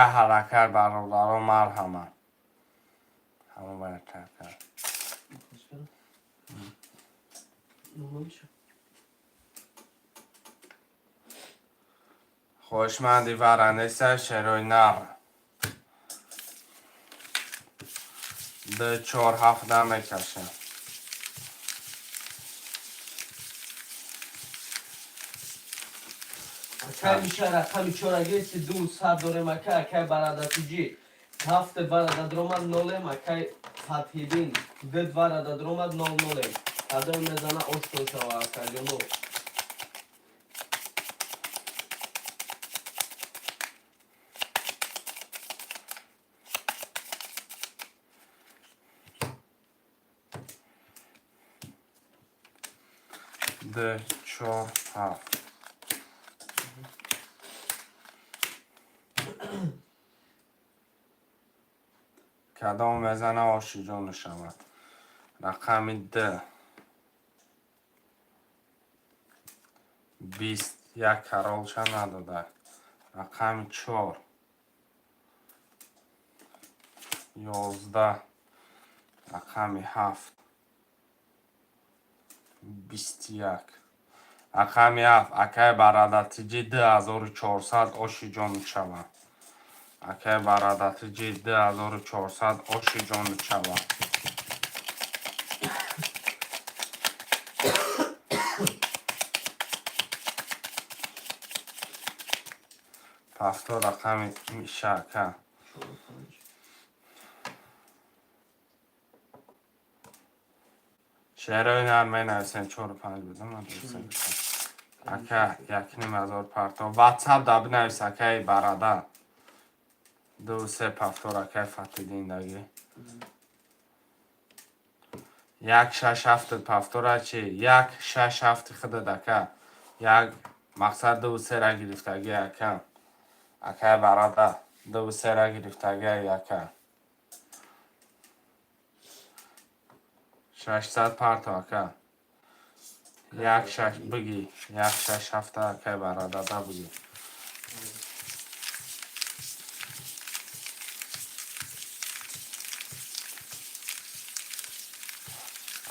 Speaker 2: Як ҳаракат, бародаро, марҳамат. Ҳама бояд тарк кард.
Speaker 1: Намеша.
Speaker 2: Хоҳишманди вара неста, шерои нар. Ду, чор, ҳафт намекашем.
Speaker 1: Акай Миша рақами чора гирифти, ду сад дорем, ака. Акай барадатиҷи ҳафт варада дромад, нолем. Акай Фатҳиддин ду варада дромад, нол нолем. Кадоме мезана, оштон шава, акаҷону.
Speaker 2: Ду, чор, ҳафт. Кадом мезана, ошиҷон шавад. Рақами ду 20, як каролша надода. Рақами чор 11, рақами ҳафт 21, рақами ҳафт, акай барадатиҷи, 2400, ошиҷон шавад. Акай барадатиҷи, 2400, ошиҷон шавад. Ҳафто рақами Миша, ака.
Speaker 1: Чору панҷ.
Speaker 2: Шерои нар менависем, чору панҷ будам, надонистам. Ака, 1500 парто. Ватсап да бинавис, акаи бародар. Ду се пафтор, акаи Фатҳиддин даги. 1 6 7 повтора чи 1 6 7 худат ака. Як мақсад 2 3 ра гирифтаги ака. Акай барада 2 3 ра гирифтаги ака. 600 парто ака. 1 6 биги. 1 6 7 акай барада да биги.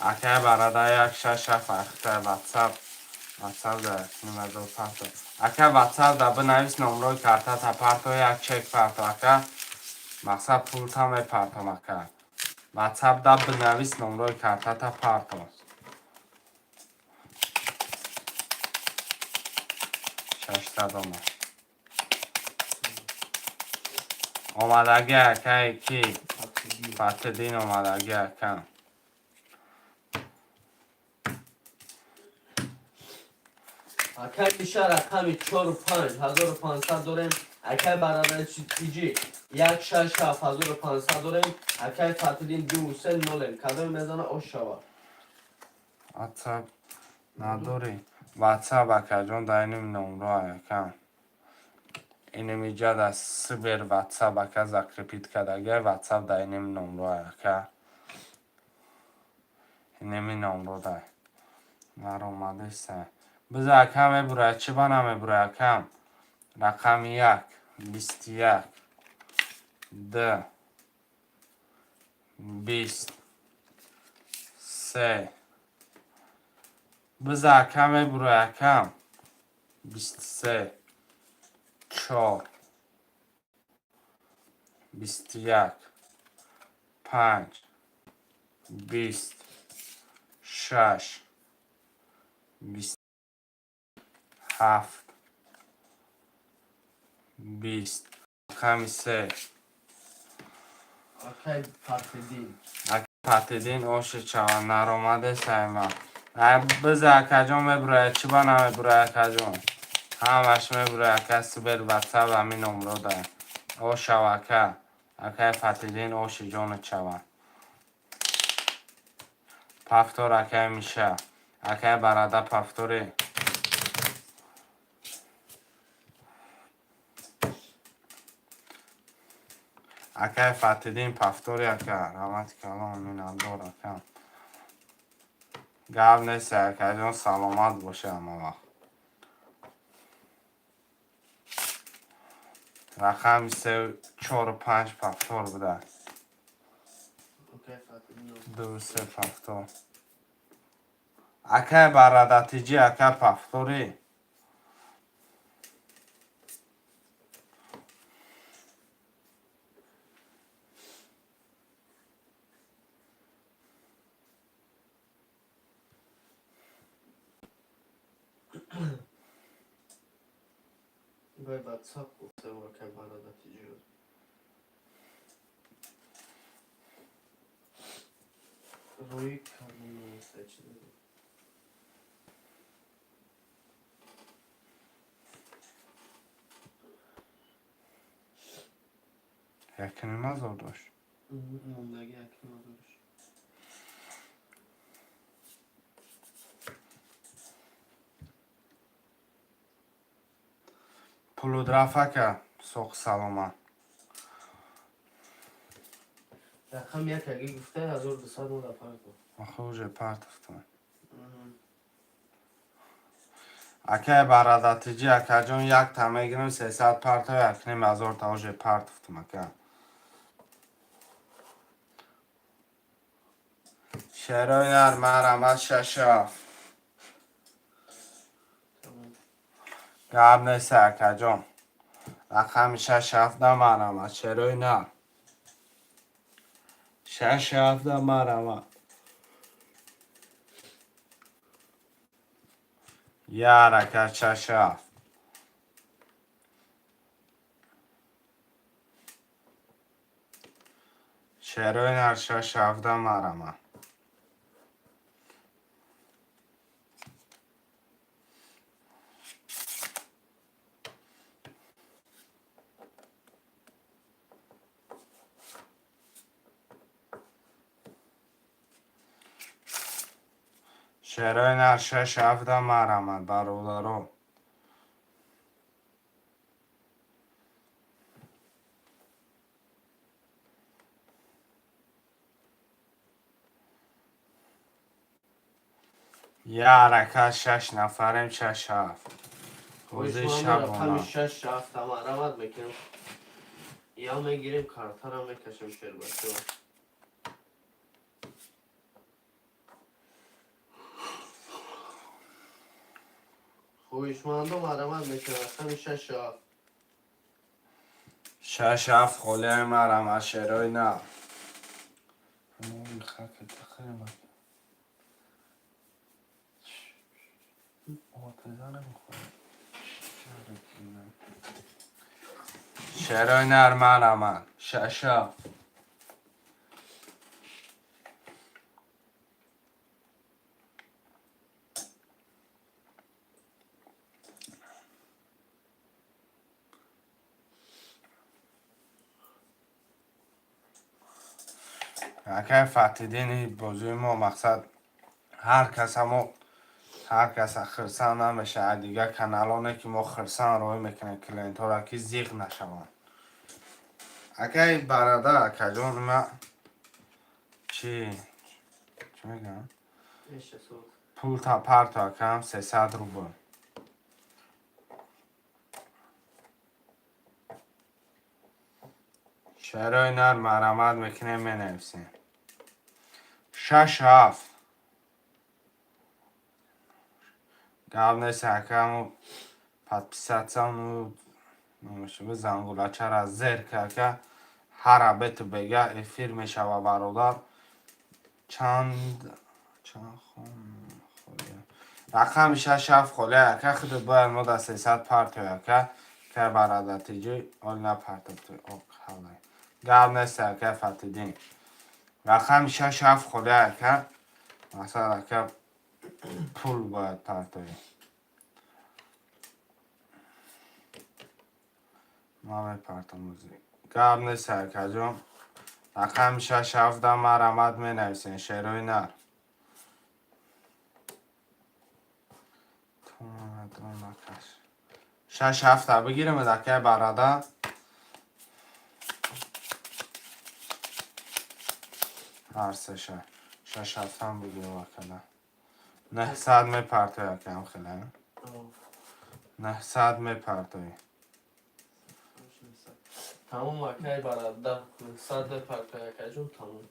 Speaker 2: Акай барада 1 6 7 ахта WhatsApp. WhatsApp да нимазо парто. Ака WhatsApp да бинавис номрои картата парто як чек парто ака. Мақсад пулта мепартом ака. WhatsApp да бинавис номрои картата парто. 600 омад. Омадаги акай ки? Фатҳиддин омадаги ака.
Speaker 1: Акай Миша рақами 4 5 1500 дорем. Акай барадаи чиҷи 1 6 7 1500 дорем. Акай Фатҳиддин 2 3 0. Кадоме мезана ош шава.
Speaker 2: WhatsApp надорӣ? WhatsApp акаҷон дар иним номро ака. Иним иҷа дар сибер WhatsApp ака закрепить кардагия WhatsApp дар иним номро ака. Иними номро дай. Наромадеста. Биза ака мебурад, чӣ ба намебурад акам? Рақами 1, 21, 2, 20, 3. Биза ака мебурад акам. 23, 4, 21, 5, 20, 6, 27, 20. Рақами 3.
Speaker 1: Акай Фатҳиддин.
Speaker 2: Акай Фатҳиддин оши чава наромадеста ма. Биза акаҷон мебурад, чӣ ба намебурад акаҷон? Ҳамаш мебурад ака сибер WhatsApp ҳамин номро дай. Ошав ака. Акай Фатҳиддин оши ҷону чава. Повтор акай Миша. Акай барада повтори. Акай Фатҳиддин повтори ака. Раҳмати калон миннатдор ака. Гап нест акаҷон, саломат боша ҳама вақт. Рақами 3 4 5 повтор буда. 2 3 повтор. Акай барадатиҷи ака повтори.
Speaker 1: Вай WhatsApp гуфтам акай барадатиҷи. Рӯи кардем чиз.
Speaker 2: Якним ҳазор дошт.
Speaker 1: Мондаги якним ҳазор дошт.
Speaker 2: Пулудраф ака, соқ саломат.
Speaker 1: Рақам як аги гуфта 1200 мода парто.
Speaker 2: Охи уже партофтам. Акай барадатиҷи акаҷон якта мегирам 300 парто якним ҳазорта уже партофтам ака. Шерои нар марамат 6 7. Гап нест акаҷон. Рақами 6 7 марамат шерои нар. 6 7 марамат. Я ҳаракат 6 7. Шерои нар 6 7 марамат. Шерои нар, шаш ҳафта, марамад, бародаро. Я ҳаракат, шаш нафарем, шаш ҳафт. Ҳозир шабона.
Speaker 1: Шаш ҳафта, марамад мекунем. Я мегирем, картара мекашем, шербачо. Хоҳишмандо, марамад мекунем, рақами шаш ҳафт.
Speaker 2: Шаш ҳафт холияи марамад, шерои нар. Шерои нар, марамад, шаш ҳафт. Акай Фатҳиддини, бозии мо, мақсад, ҳар касамо, ҳар каса хирсанд намешавад. Дигар каналоне ки мо хирсанд роҳӣ мекунем клиентҳоро, ки зиқ нашаванд. Акай бародар, акаҷон, ма чӣ чӣ мегӯям, пул парто, акам, 300 рубл. Шерои нар, марамат мекунем, менависем шаш ҳафт. Гап нест, акаму подписаться ну зангулачара зер ка, ака. Ҳар абету бега эфир мешава, бародар. Чанд рақами шаш ҳафт холия, ака. Худат бояд мо да 300 партои, ака. Ка барадатиҷӯй ол напартофтуй. Гап нест, ака Фатиддин, рақами шаш ҳафт холия, ака. Масалан, ака, пул бояд партоӣ. Ман мепартам. Гап нест, акаҷон, рақами шаш ҳафта, марамад, менависем, шерои нар. Шаш ҳафта бигирем, акай бародар. Ҳар сеша шаш ҳафтам бигирем, акада. 900 мепартои, акам, хеле 900 мепартои.
Speaker 1: Тамом, акай бародар, 900 мепартои, акаҷон, тамом.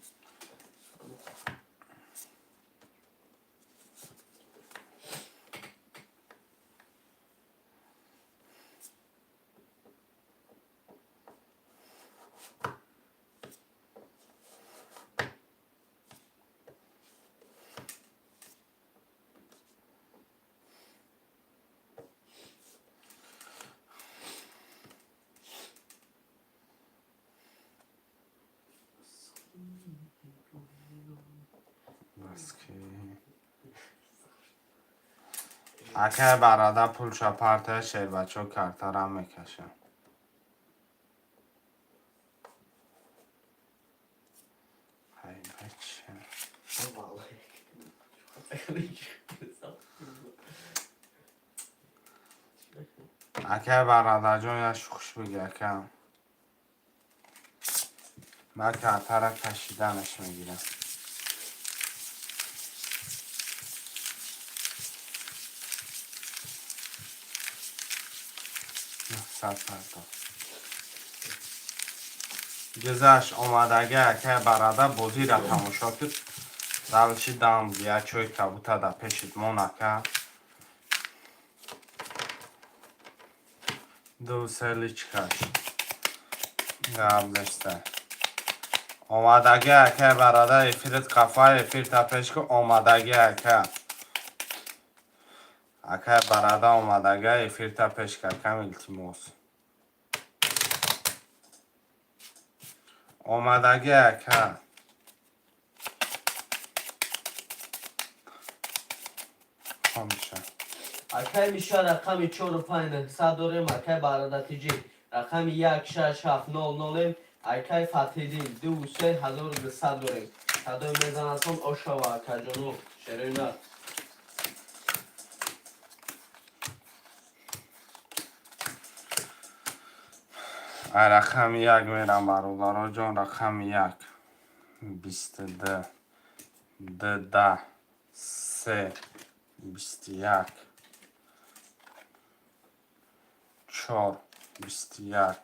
Speaker 2: Баски, акай бародар, пулша партая, шербачо картара мекашам. Ҳай, бача.
Speaker 1: Валлаҳи.
Speaker 2: Акай бародарҷон, як шухш биги, ака. Ман картара кашиданаш мегирам. 900 партофт. Гузашт, омадага, акай бародар, бозиро тамошо куд. Равиши дам як чой кабута да пешит мон, ака. Ду се личкаш. Гап неста. Омадага, акай бародар, эфирит қафа, эфир та пеш ку, омадага, ака. Акай бародар, омадага, эфир та пеш ка, акам, илтимос. Омадага, ака. Хомша.
Speaker 1: Акай Миша, рақами чору панҷ 900 дорем, акай бародатиҷӣ, рақами як шаш ҳафт нол нолем, акай Фатҳиддин, ду се 1200 дорем. Садои мезанатон ошава, акаҷону, шерои нар.
Speaker 2: Рақами як мерам, бародароҷон, рақами як. 22, д, 10, се, 21, чор, 21,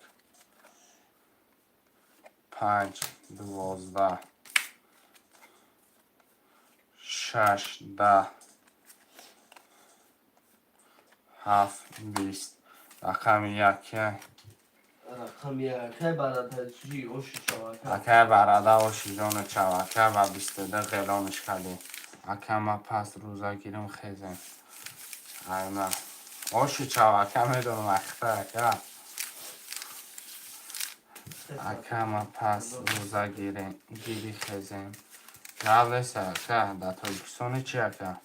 Speaker 2: панҷ, 12, шаш, 10, ҳафт, 20. Рақами як ки?
Speaker 1: Рақами як, акай барадаҷи, оши чавака.
Speaker 2: Акай барада, ошиҷону чавака ва 22 ғелониш кардем. Ака, ма пас рӯза гирим, хезем. Айма оши чавака медонам, ахта ака. Ака, ма пас рӯза гирем, гири, хезем. Гап нест, ака. Дар Тоҷикистони чи, ака?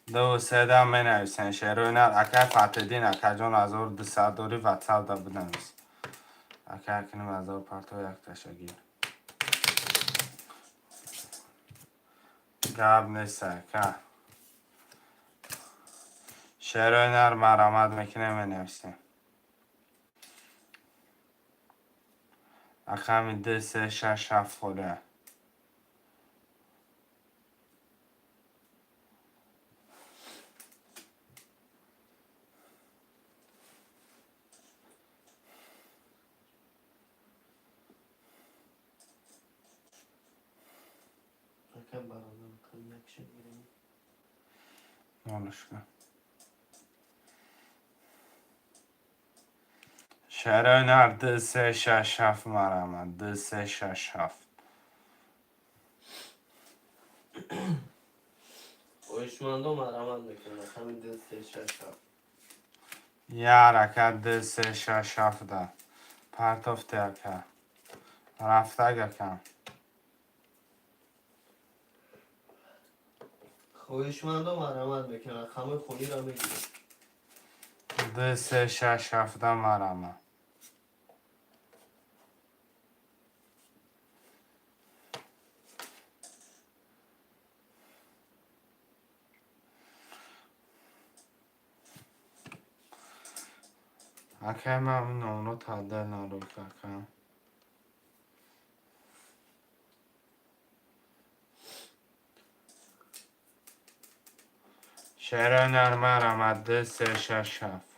Speaker 2: Ду седам менависен, шерои нар. Акай Фатҳиддин, акаҷон, 1200 дорӣ, ватсапда бинавис. Ака, акиним ҳазор парто, якташа гир. Гап нест, ака. Шерои нар, марамат мекунем, менависем. Рақами ду, се, шаш, ҳафт холия.
Speaker 1: Акай барада, рақами якша гирем.
Speaker 2: Нолушка. Шерои нар, ду, се, шаш, ҳафт, марамат. Ду, се, шаш, ҳафт.
Speaker 1: Хоҳишмандо, марамат мекунем, рақами ду, се, шаш, ҳафт.
Speaker 2: Я ҳаракат, ду, се, шаш, ҳафта. Партофте, ака. Рафтаг, ака.
Speaker 1: Хоҳишмандо, марамат мекунем, рақамҳои холиро мегирем.
Speaker 2: Ду, се, шаш, ҳафта, марама. Акай, ман номро таъдил нарӯд, ака. Шерои нар, марамат, ду, се, шаш, ҳафт.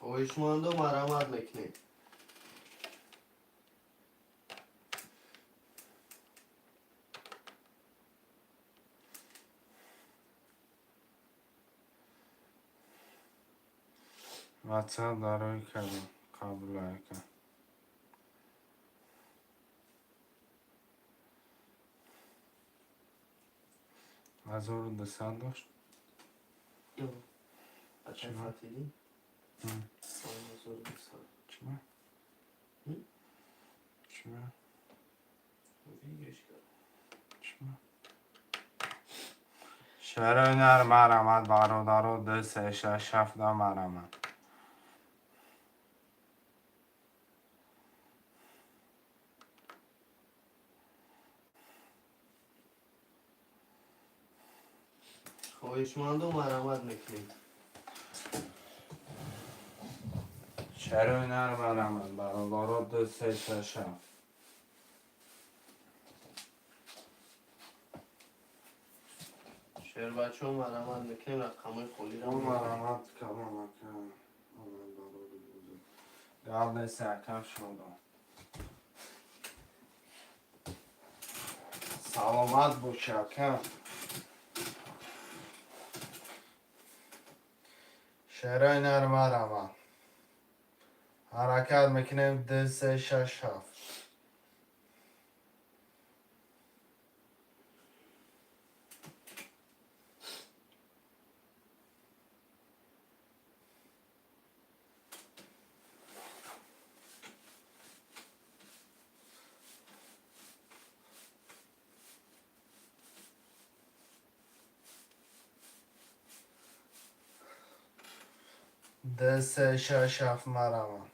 Speaker 1: Хоҳишмандо, марамат мекунем.
Speaker 2: Ватсап дарои кардем, қабул, ака. 1200 дошт.
Speaker 1: Акай
Speaker 2: Чима?
Speaker 1: Фатҳиддин, 1200.
Speaker 2: Чима?
Speaker 1: М?
Speaker 2: Чима?
Speaker 1: Выигрыш кард.
Speaker 2: Чима? Шерои нар, марамат, бародаро, ду, се, шаш, ҳафта, марамат.
Speaker 1: Хоҳишмандо, марамат мекунем.
Speaker 2: Шерои нар, марамат, бародаро, ду, се, шаш, ҳафт.
Speaker 1: Шербачаҳо, марамат мекунем, рақамҳои холиро
Speaker 2: О,
Speaker 1: мегирем.
Speaker 2: Марамат калом, ака. Омад, барори бузург. Гап нест, ака, шодам. Саломат боши, ака. Шерои нар, марамат. Ҳаракат мекунем, ду, се, шаш, ҳафт. Ду, се, шаш, ҳафт, марамат.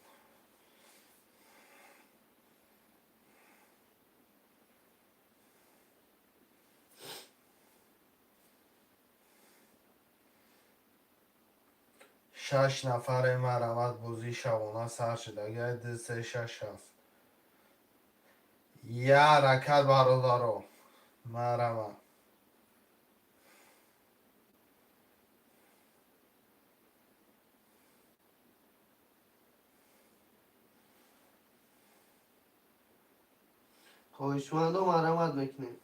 Speaker 2: Шаш нафаре, марҳамат, бозии шабона сар шудагиай. Ду, се, шаш, ҳафт, як ҳаракат, бародаро, марҳамат.
Speaker 1: Хоҳишмандо, марҳамат мекунем.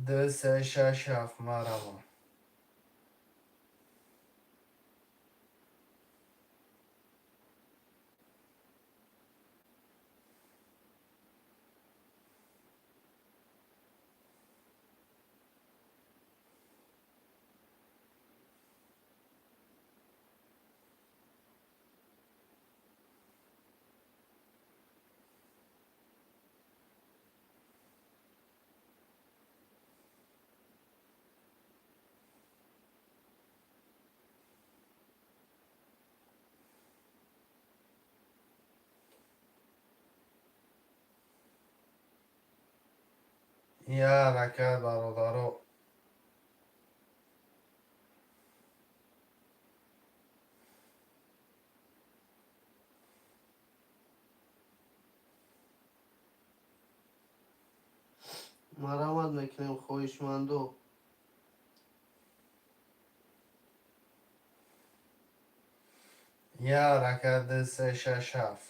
Speaker 2: Ду, се, шаш, ҳафт, марҳамат. Як ҳаракат, бародаро.
Speaker 1: Марҳамат мекунем, хоҳишмандо.
Speaker 2: Як ҳаракат, ду, се, шаш, ҳафт.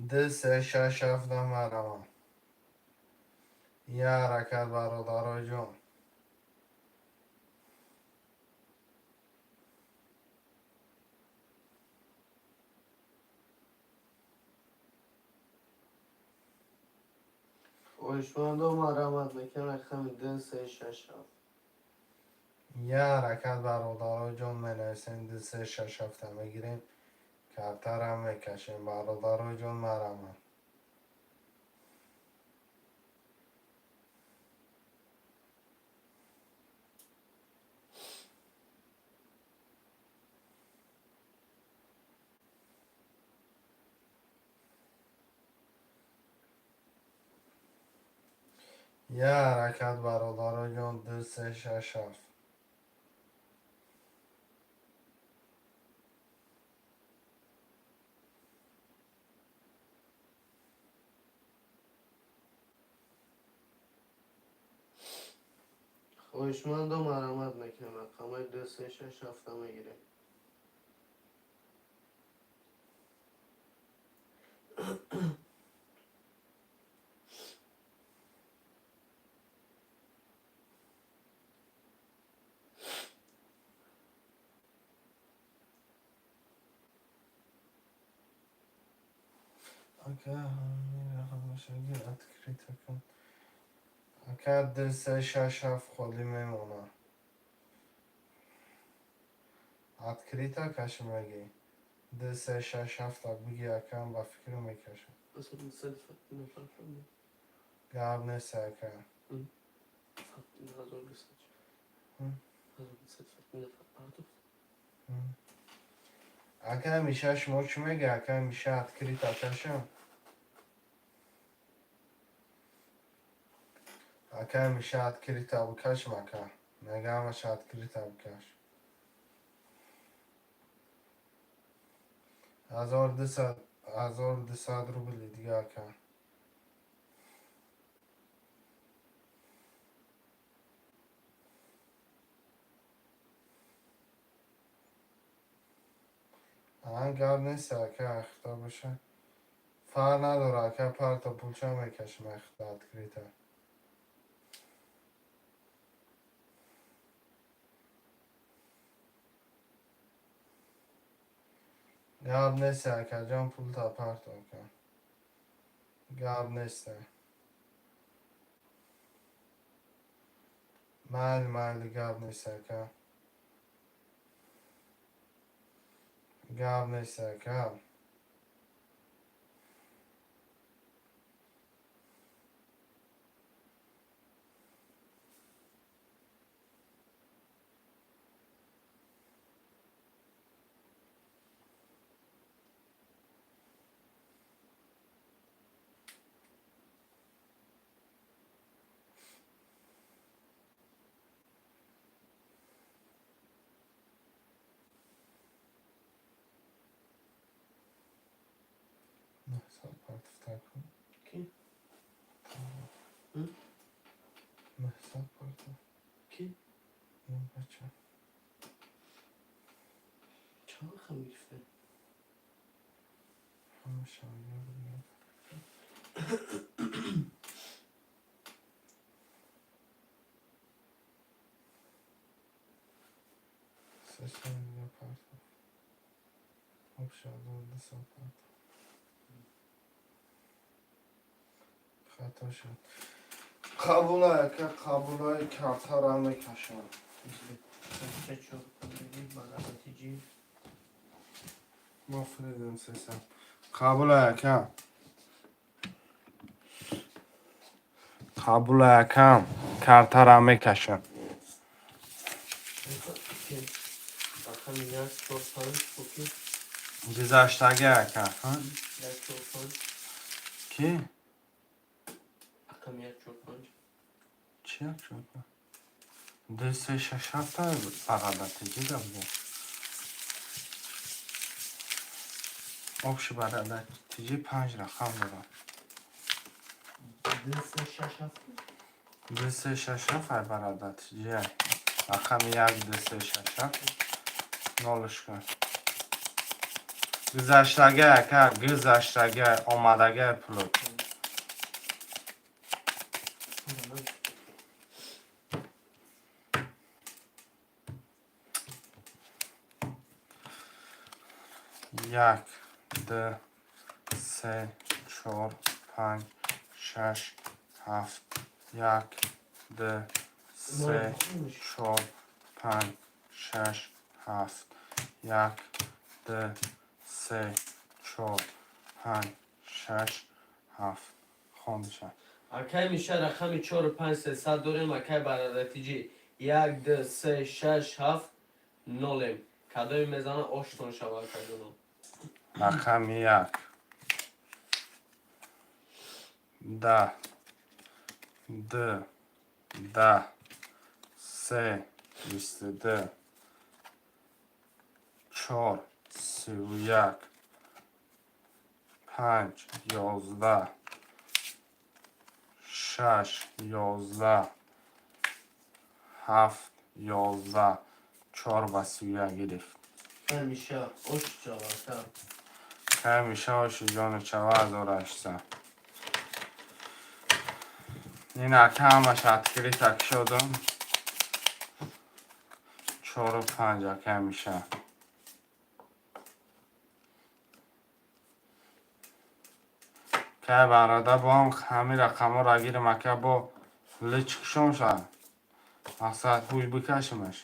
Speaker 2: Ду, се, шаш, ҳафта, марҳамат. Як ҳаракат, бародароҷон.
Speaker 1: Хоҳишмандо, марҳамат мекунем, рақами ду, се, шаш, ҳафт.
Speaker 2: Як ҳаракат, бародароҷон, менависем ду, се, шаш, ҳафта, мегирем, картарам мекашем, бародароҷон, марҳамат. Як ҳаракат, бародароҷон, ду, се, шаш, ҳафт.
Speaker 1: Хоҳишмандо, марҳамат мекунем, рақамҳои ду, се, шаш, ҳафта мегирем.
Speaker 2: Ака, рақамашаги открыто кун, ака. Ду, се, шаш, ҳафт холӣ мемонад. Открыто каши мегӣ? Ду, се, шаш, ҳафта биги, акам, ба фикру мекашам. Гап нест, ака. Ака Миша, шумо чӣ меги, ака Миша? Открыто кашам, ака Миша, открыто бикашам, ака. Мегамаша, открыто бикаш. 1200, 1200 рубли дига, ака. Аҳа, гап нест, ака, ахта боша. Фарқ надора, ака, парта пулча мекашим ахта открыто. Гап нест, акаҷон, пулта парто, ака. Гап нест. Майли, майли, гап нест, ака. Гап нест, ака. Нӯҳсад партофта кун.
Speaker 1: Ки? М?
Speaker 2: 900 партоф.
Speaker 1: Ки?
Speaker 2: Ин бача.
Speaker 1: Чанд рақам гирифта?
Speaker 2: Ҳамаша ёд. Сесад дига партоф. Общий 1200 партоф. Хато шуд. Қабулай, ака, қабулай, картара мекашам.
Speaker 1: Се чор панҷ барабатиҷи.
Speaker 2: Мо фиридем 300. Қабулай, ака. Қабулай, акам. Картара мекашам.
Speaker 1: Рақами як чор панҷ оки.
Speaker 2: Гузаштагӣ, ака. Ҳа?
Speaker 1: Як чор панҷ.
Speaker 2: Ки?
Speaker 1: Рақами як чор панҷ.
Speaker 2: Чи як чор панҷ? Ду се шаш ҳафта барадатиҷида бу. Общий барадатиҷи панҷ рақам дорад.
Speaker 1: Ду се шаш ҳафт.
Speaker 2: Ду се шаш ҳафт ай барадатиҷи ай. Рақами як ду се шаш ҳафт нолш кун. Гузаштагӣ, ака, гузаштагӣ, омадагӣ пулот. Як, ду, се, чор, панҷ, шаш, ҳафт. Як, ду, се, чор, панҷ, шаш, ҳафт. Як, ду, се, чор, панҷ, шаш, ҳафт. Хондаша.
Speaker 1: Акай Миша, рақами чору панҷ сесад дорем, акай барадатиҷи. Як ду се шаш ҳафт нолем. Кадоме мезана, оштон шава, акаҷоно.
Speaker 2: Рақами як. Да. Д. Да. Се. 22. Чор. 31. Панҷ. 11. Шаш. 11. Ҳафт. 11. Чор ба 31 гирифт.
Speaker 1: Акай Миша, ош шава, ака.
Speaker 2: Кай Миша, оши ҷону чава 1800. Ин ака ҳамаш открыто кушодум. Чору панҷ, ака Миша. Кай барода бо ҳам ҳамин рақамҳоро гирим, ака, бо лич кушом ша. Мақсад ҳуй бикашимаш.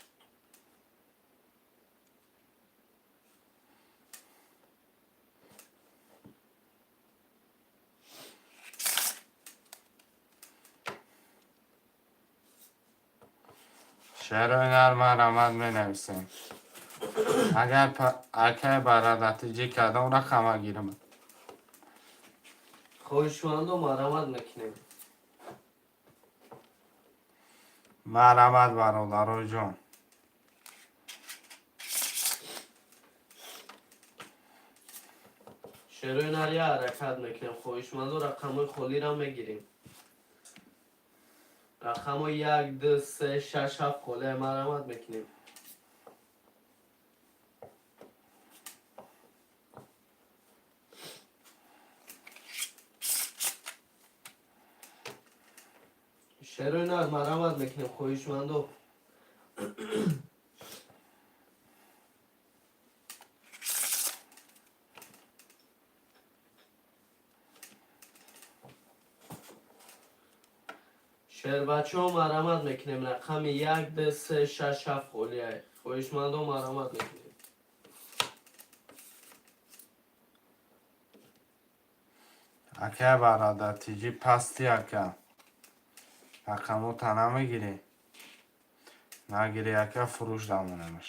Speaker 2: Шерои нар марҳамат менависем. Агар акай барадатиҷӣ кадом рақама гирим?
Speaker 1: Хоҳишмандо, марҳамат мекунем.
Speaker 2: Марҳамат, бародарои ҷон.
Speaker 1: Шерои нар я ҳаракат мекунем. Хоҳишмандо, рақамҳои холиро мегирем. Рақамҳои як, ду, се, шаш, ҳафт холия марҳамат мекунем. Шерои нар марамат мекунем, хоҳишмандо. Шербачаҳо, марамат мекунем, рақами 1, 2, 3, 6, 7 холиай. Хоҳишмандо, марамат мекунем.
Speaker 2: Ака бародар, тиҷи пасти, ака. Рақамота намегирӣ? Нагирӣ, ака, фурӯш дамонемаш.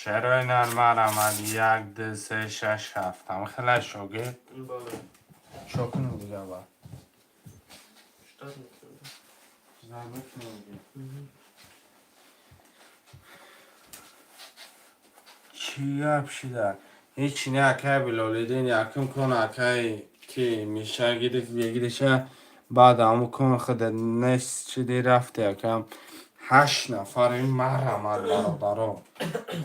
Speaker 2: Шерои нар, марамад, 1, 2, 3, 6, 7. Ҳама хела, шогирд.
Speaker 1: Бале.
Speaker 2: Чо кунем дига ба?
Speaker 1: Штат мекунем.
Speaker 2: Зай мекунем дига. Чӣ гап шида? Ҳеҷ не, акай Билолиддин, якум кун, акай, ки миша гирифт, бегириша, баъд ҳамун кун худа нест шиди, рафти, акам. Ҳашт нафар ин, марамад, бародаро,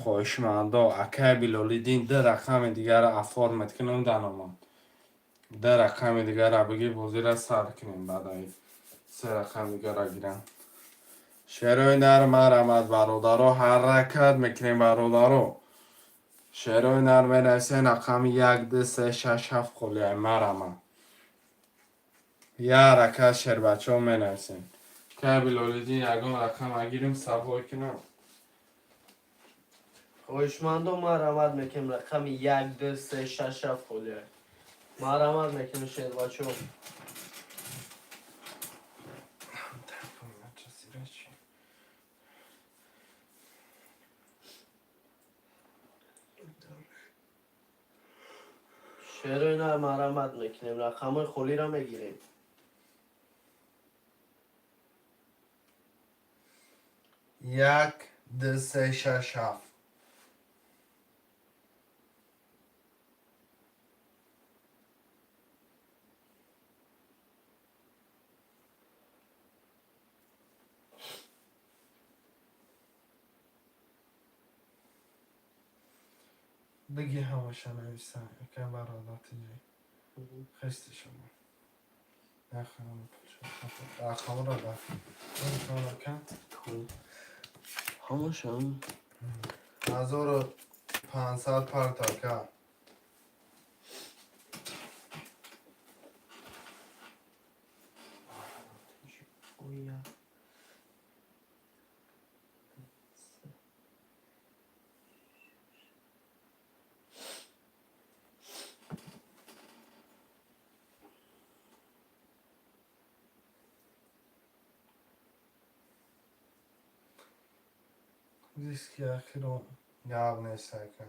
Speaker 2: хоҳишмандо. Акай Билолиддин, ду рақами дигара оформить кунам, даномад. Ду рақами дигара бигир, бозира сар кунем, баъдаи се рақами дигара гирам. Шерои нар, марамад, бародаро, ҳаракат мекунем, бародаро. Шерои нар, менависен рақами 1, 2, 3, 6, 7 холиай, марамад. Я ҳаракат, шербачаҳо, менависем. Акай Билолиддин, ягон рақам агирим, савой кунам.
Speaker 1: Хоҳишмандо, марамат мекунем, рақами 1, 2, 3, 6, 7 холиай. Марамат мекунем, шербачаҳо. Шерои нар, марамат мекунем, рақамҳои холиро мегирем.
Speaker 2: 1, 2, 3, 6, 7. Биги, ҳамаша нависа, ака бародар, тиҷи. Хести шумо. Рақамро да. Ака.
Speaker 1: Ҳамашам.
Speaker 2: 1500 парта, ака.
Speaker 1: Оя.
Speaker 2: Диски ахиро гап нест, ака.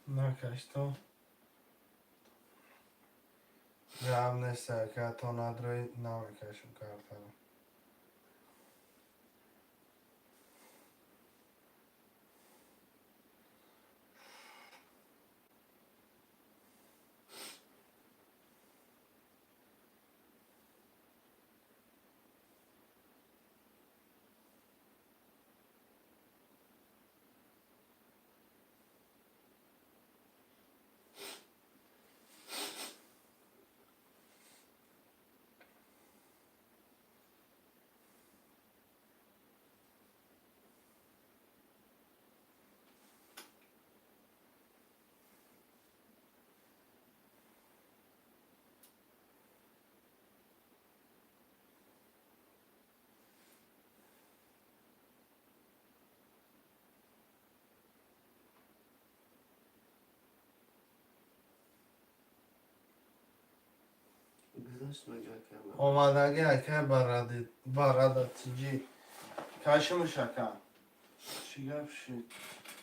Speaker 2: Накаш то. Гап нест, ака, то надрои намекашем картаро.
Speaker 1: Гузашт мага, ака.
Speaker 2: Омадагӣ, ака, бародар, тиҷи. Кашимуш, ака. Чӣ гап шид?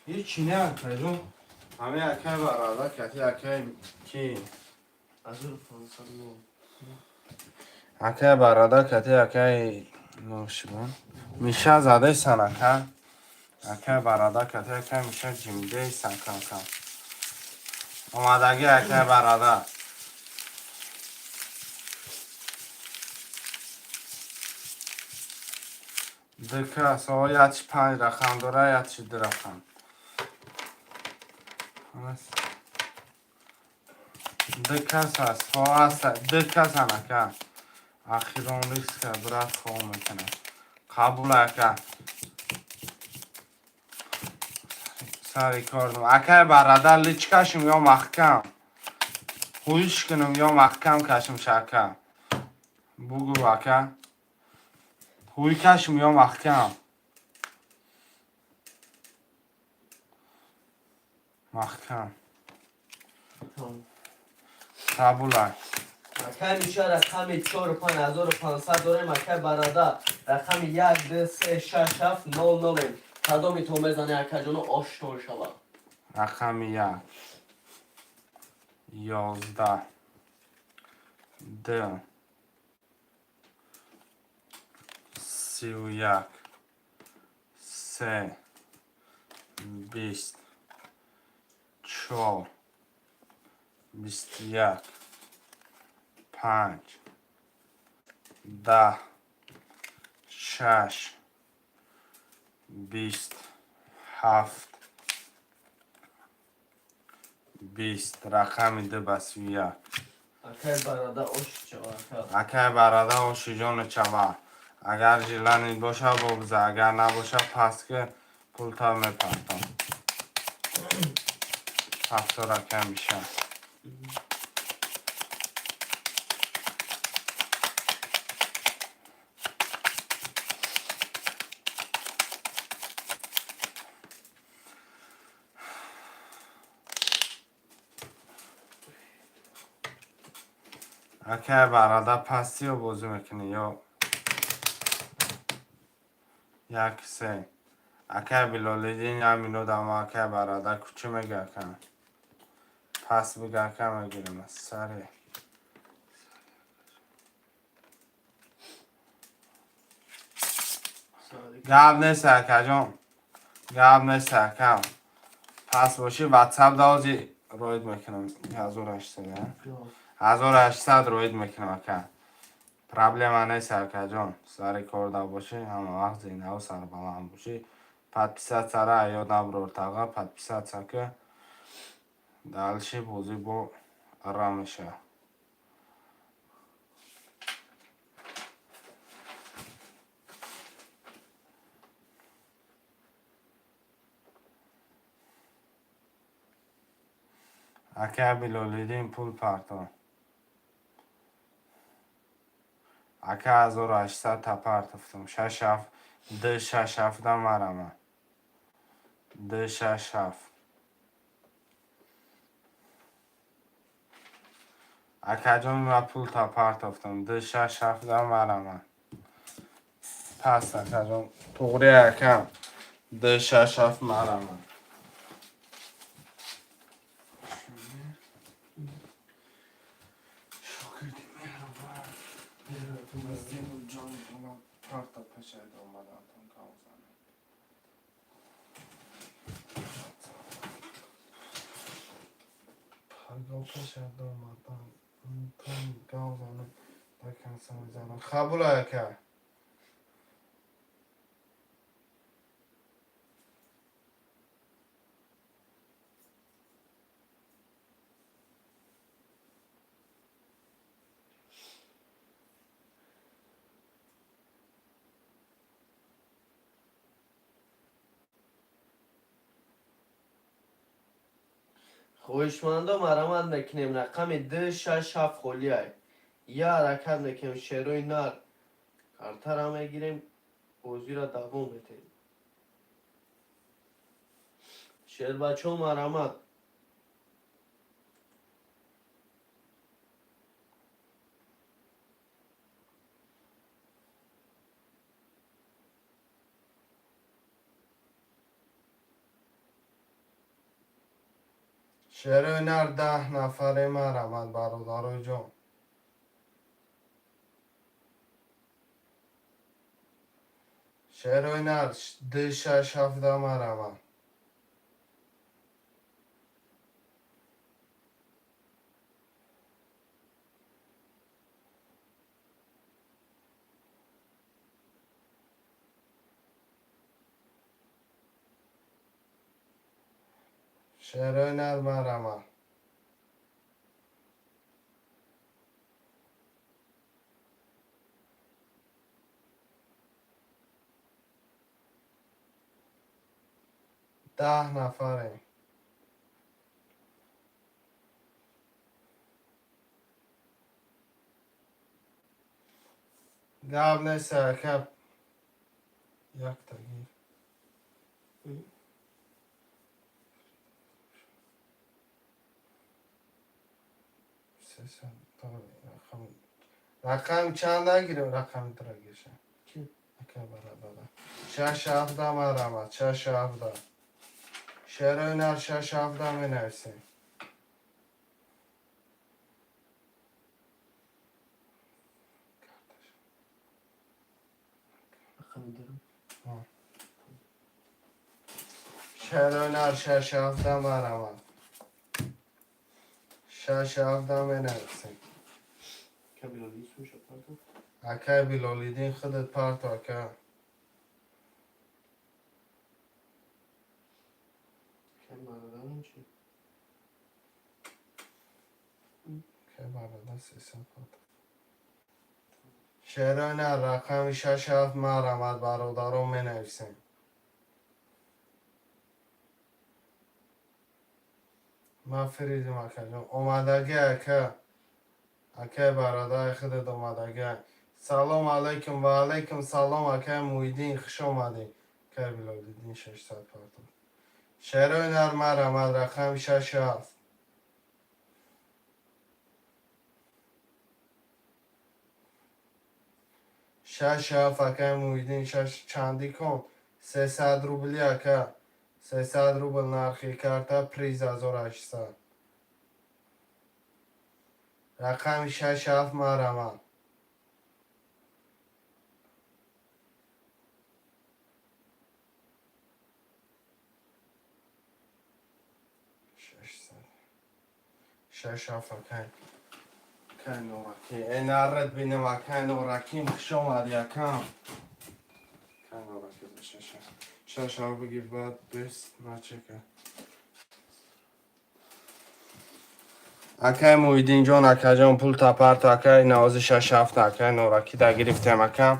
Speaker 2: Ҳечи не, акаҷон. Ҳамин акай барада кати акай ки?
Speaker 1: 1500 нол.
Speaker 2: Акай барада кати акай ношибон. Миша задайсан ака. Акай барада кати акай Миша ҷимидайсан кам-кам. Омадагӣ акай барада. Ду кас, о якчи панҷ рақам дора, якчи ду рақам. Ду кас аст, ҳо аст, ду касан ака. Ахирон риска брат хо мекунад. Қабул ака. Сари кор. Акай барада лич кашим ё маҳкам? Ҳуиш кунам ё маҳкам кашим шака? Бугӯ ака. Ҳуй кашим ё маҳкам? Маҳкам. Қабул ак.
Speaker 1: Акай Миша рақами 4 5500 дорем, акай барада рақами 1 2 3 6 7 0 0. Кадоми то мезане акаҷоно оштон шава.
Speaker 2: Рақами 1 11 2 31 3 20 4 21 5 10 6 20 7 20 рақами 2 ба 31.
Speaker 1: Акай барада ош чава ака.
Speaker 2: Акай барада оши ҷону чава. Агар желание боша бобза, агар набоша пас ки пулта мепартам. Ҳафто рақам миша. Акай барада пастиё бозӣ мекунӣ ё як се. Акай Билолиддин як минут ама акай барада кучи мега ака. Пас бига ака мегирем саре. Гап нест акаҷон. Гап нест ака. Пас бошӣ WhatsApp давози роид мекунам 1800. 1800 роид мекунам ака. Проблема нест акаҷон. Сари кор да бошӣ, ҳама вақт зиндаву сарбаланд бошӣ. Подписаться-ра ёд набурор таға, подписаться ки дальше бозӣ бо ра мешавад. Акай Билолиддин пул парто. Ака 1800 та партофтам. 6 7 2 6 7 да марама. 2 6 7. Акаҷон ма пул та партофтам. 2 6 7 да марама. Пас акаҷон туғри акам. 2 6 7 марама. Қабул ака.
Speaker 1: Хоҳишмандо марамат мекунем рақами 2 6 7 холиай. Я ҳаракат мекунем шерои нар. Картара мегирем, бозиро давом метаҳем. Шербачо марамат.
Speaker 2: Шерои нар, 10 нафаре, марамад, бародарои ҷон. Шерои нар, ду, шаш, ҳафта, марамад. Шерои нар, марамад. 10 нафарем. Гап нест, ака, якта гир. Сесад рақами чанда гирем? Рақами тура гирша.
Speaker 1: Чи?
Speaker 2: Ака барадара, шаш, ҳафта, марамад, шаш, ҳафта. Шерои нар, шаш, ҳафта менависем.
Speaker 1: Рақами дорам.
Speaker 2: Шерои нар, шаш, ҳафта, марамад, шаш, ҳафта менависем.
Speaker 1: Ка Билолидин сумша парто.
Speaker 2: Акай Билолидин, худат парто, ака.
Speaker 1: Ка бародарам чи?
Speaker 2: Акай бародар, 300 парто. Шерои нар, рақами шаш, ҳафт, марамад, бародарон, менависем. Ман фиридим, акаҷон, омадагӣ, ака. Акай бародари, худат омадагӣ. Салом алайкум. Ва алайкум салом, акай Муҳиддин, хуш омадӣ. Акай Билолиддин, 600 парто. Шерои нар, марамад, рақами шаш, ҳафт. Шаш, ҳафт, акай Муҳиддин, шаш. Чандӣ кон? 300 рубли, ака, 300 рубл нархи карта, приз 1800. Рақами шаш, ҳафт, марамад. 600, шаш, ҳафт, акай. Акай Нораки, э, нарад бинам. Акай Нораким, хуш омадӣ, акам. Акай Нораки, шаш, шаш, ҳафт бигир, баъд бес начека. Акай Муҳиддинҷон, акаҷон, пул тапарто, акай навози шаш, ҳафт. Акай Нораки да гирифтем, акам,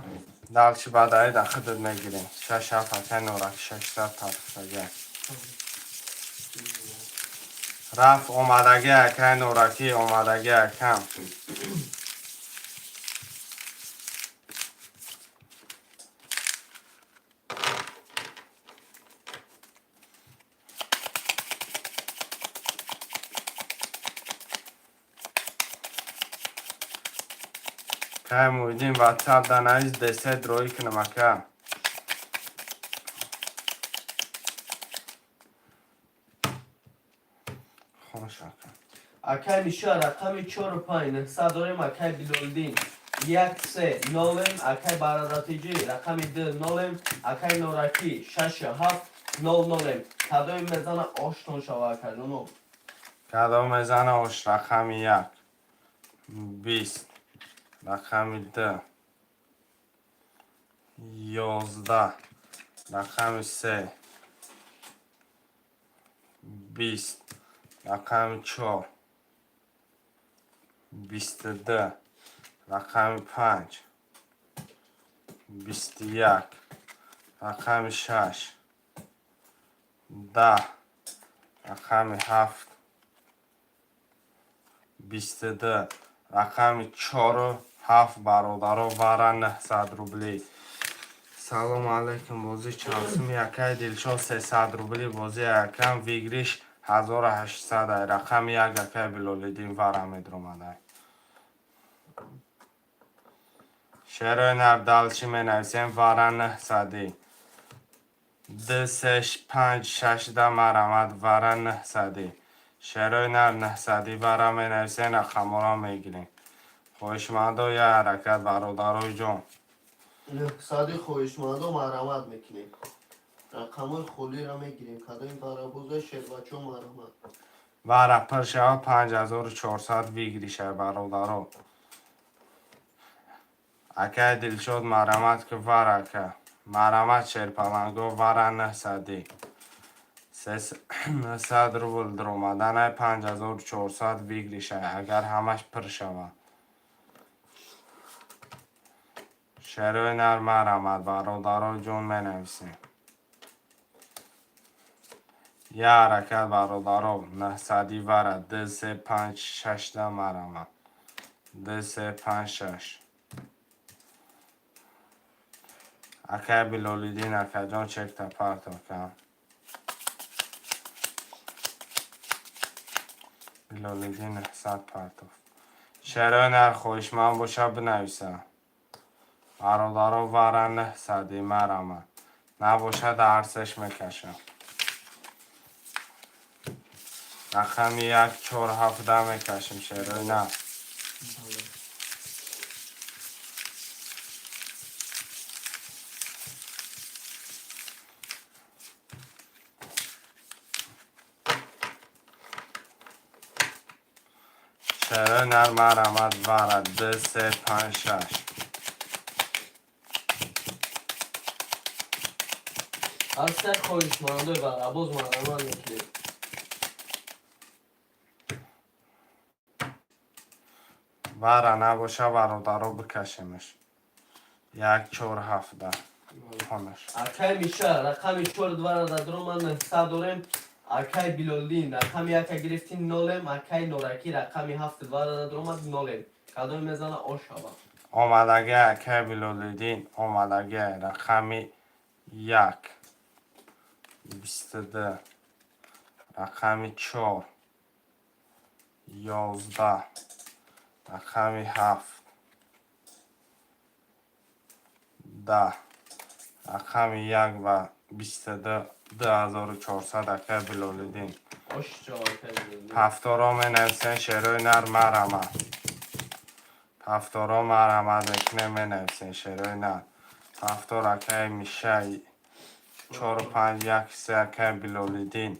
Speaker 2: далчи баъдаи да худат мегирем. Шаш, ҳафт, акай Нораки, 600 партофтага. Рафт, омадагӣ, акай Норакӣ, омадагӣ, акам. Акай Муҳиддин, ватсап да навис, десет роӣ кунам, ака. Хош, ака.
Speaker 1: Акай Миша, рақами чору панҷ, 900 дорем. Акай Билолиддин, як, се, нолем. Акай Барадатиҷӣ, рақами ду, нолем. Акай Норакӣ, шаш, ҳафт, нол, нолем. Кадоми мезана, оштон шава, акаҷоно.
Speaker 2: Кадом мезана, ош? Рақами як, 20, рақами ду, 11, рақами се, 20, рақами чор, 22, рақами панҷ, 21, рақами шаш, 10, рақами ҳафт, 22, рақами чору ҳафт. Бародаро, вара 900 рубли. Салому алайкум. Бозӣ чандсуми, акай Дилшод? 300 рубли бозӣ, акам, выигрыш 1800. Рақами як, акай Билолиддин, вара медромадай. Шерои нар, далчи менависем, вара нӯҳсадӣ. Д, се, панҷ, шашда, марамад, вара нӯҳсадӣ. Шерои нар 900 вара менависен, рақамҳоро мегирем. Хоҳишмандо, я ҳаракат, бародарои ҷон.
Speaker 3: 900 хоҳишмандо, марҳамат мекунем. Рақамҳои холиро мегирем. Кадоми барабоза шербачо, марҳамат.
Speaker 2: Вара пур шава, 5400 выигрыш ай, бародаро. Акай Дилшод, марҳамат ки, вара, ака. Марҳамат, шерпаланго, вара 900. 900 рубл дуромаданай, 5400 выигрыш ай, агар ҳамаш пур шавад. Шерои нар, марҳамат, бародарои ҷон, менависем. Я ҳаракат, бародаро, 900 вара, д, се, панҷ, шашда, марҳамат. Д, се, панҷ, шаш. Акай Билолиддин, акаҷон, чекта парто кам. Билолиддин 900 партов. Шерои нар хоҳишманд боша, бинависа. Бародаро, вара 900, марҳамат. Набошад, арсеш мекашам. Рақами як, чор, ҳафта мекашем, шерои нар. Шерои нар, марҳамат, вара д, се, панҷ, шаш.
Speaker 1: Ҳастак хоҳишмандои барабоз, марҳамат мекунем.
Speaker 2: Вара набоша, бародаро, бикашемаш. Як, чор, ҳафта. Хонаш.
Speaker 1: Акай Миша, рақами чор двара дадро 900 дорем. Акай Билолдин, рақами яка гирифтин, нолем. Акай Норакӣ, рақами ҳафт двара дадромад, нолем. Кадоме мезана, ошава.
Speaker 2: Омадаги, акай Билолиддин, омадаги, рақами як, 22, рақами чор, 11, рақами ҳафт, 10, рақами як ва 22, 2400, акай Билолиддин.
Speaker 1: Ошчо, акай Билолиддин.
Speaker 2: Ҳафторо менависен, шерои нар, марҳамат. Ҳафторо, марҳамат мекунем, менависен, шерои нар. Ҳафтор, акай Миша, чору панҷ, як, се, акай Билолиддин.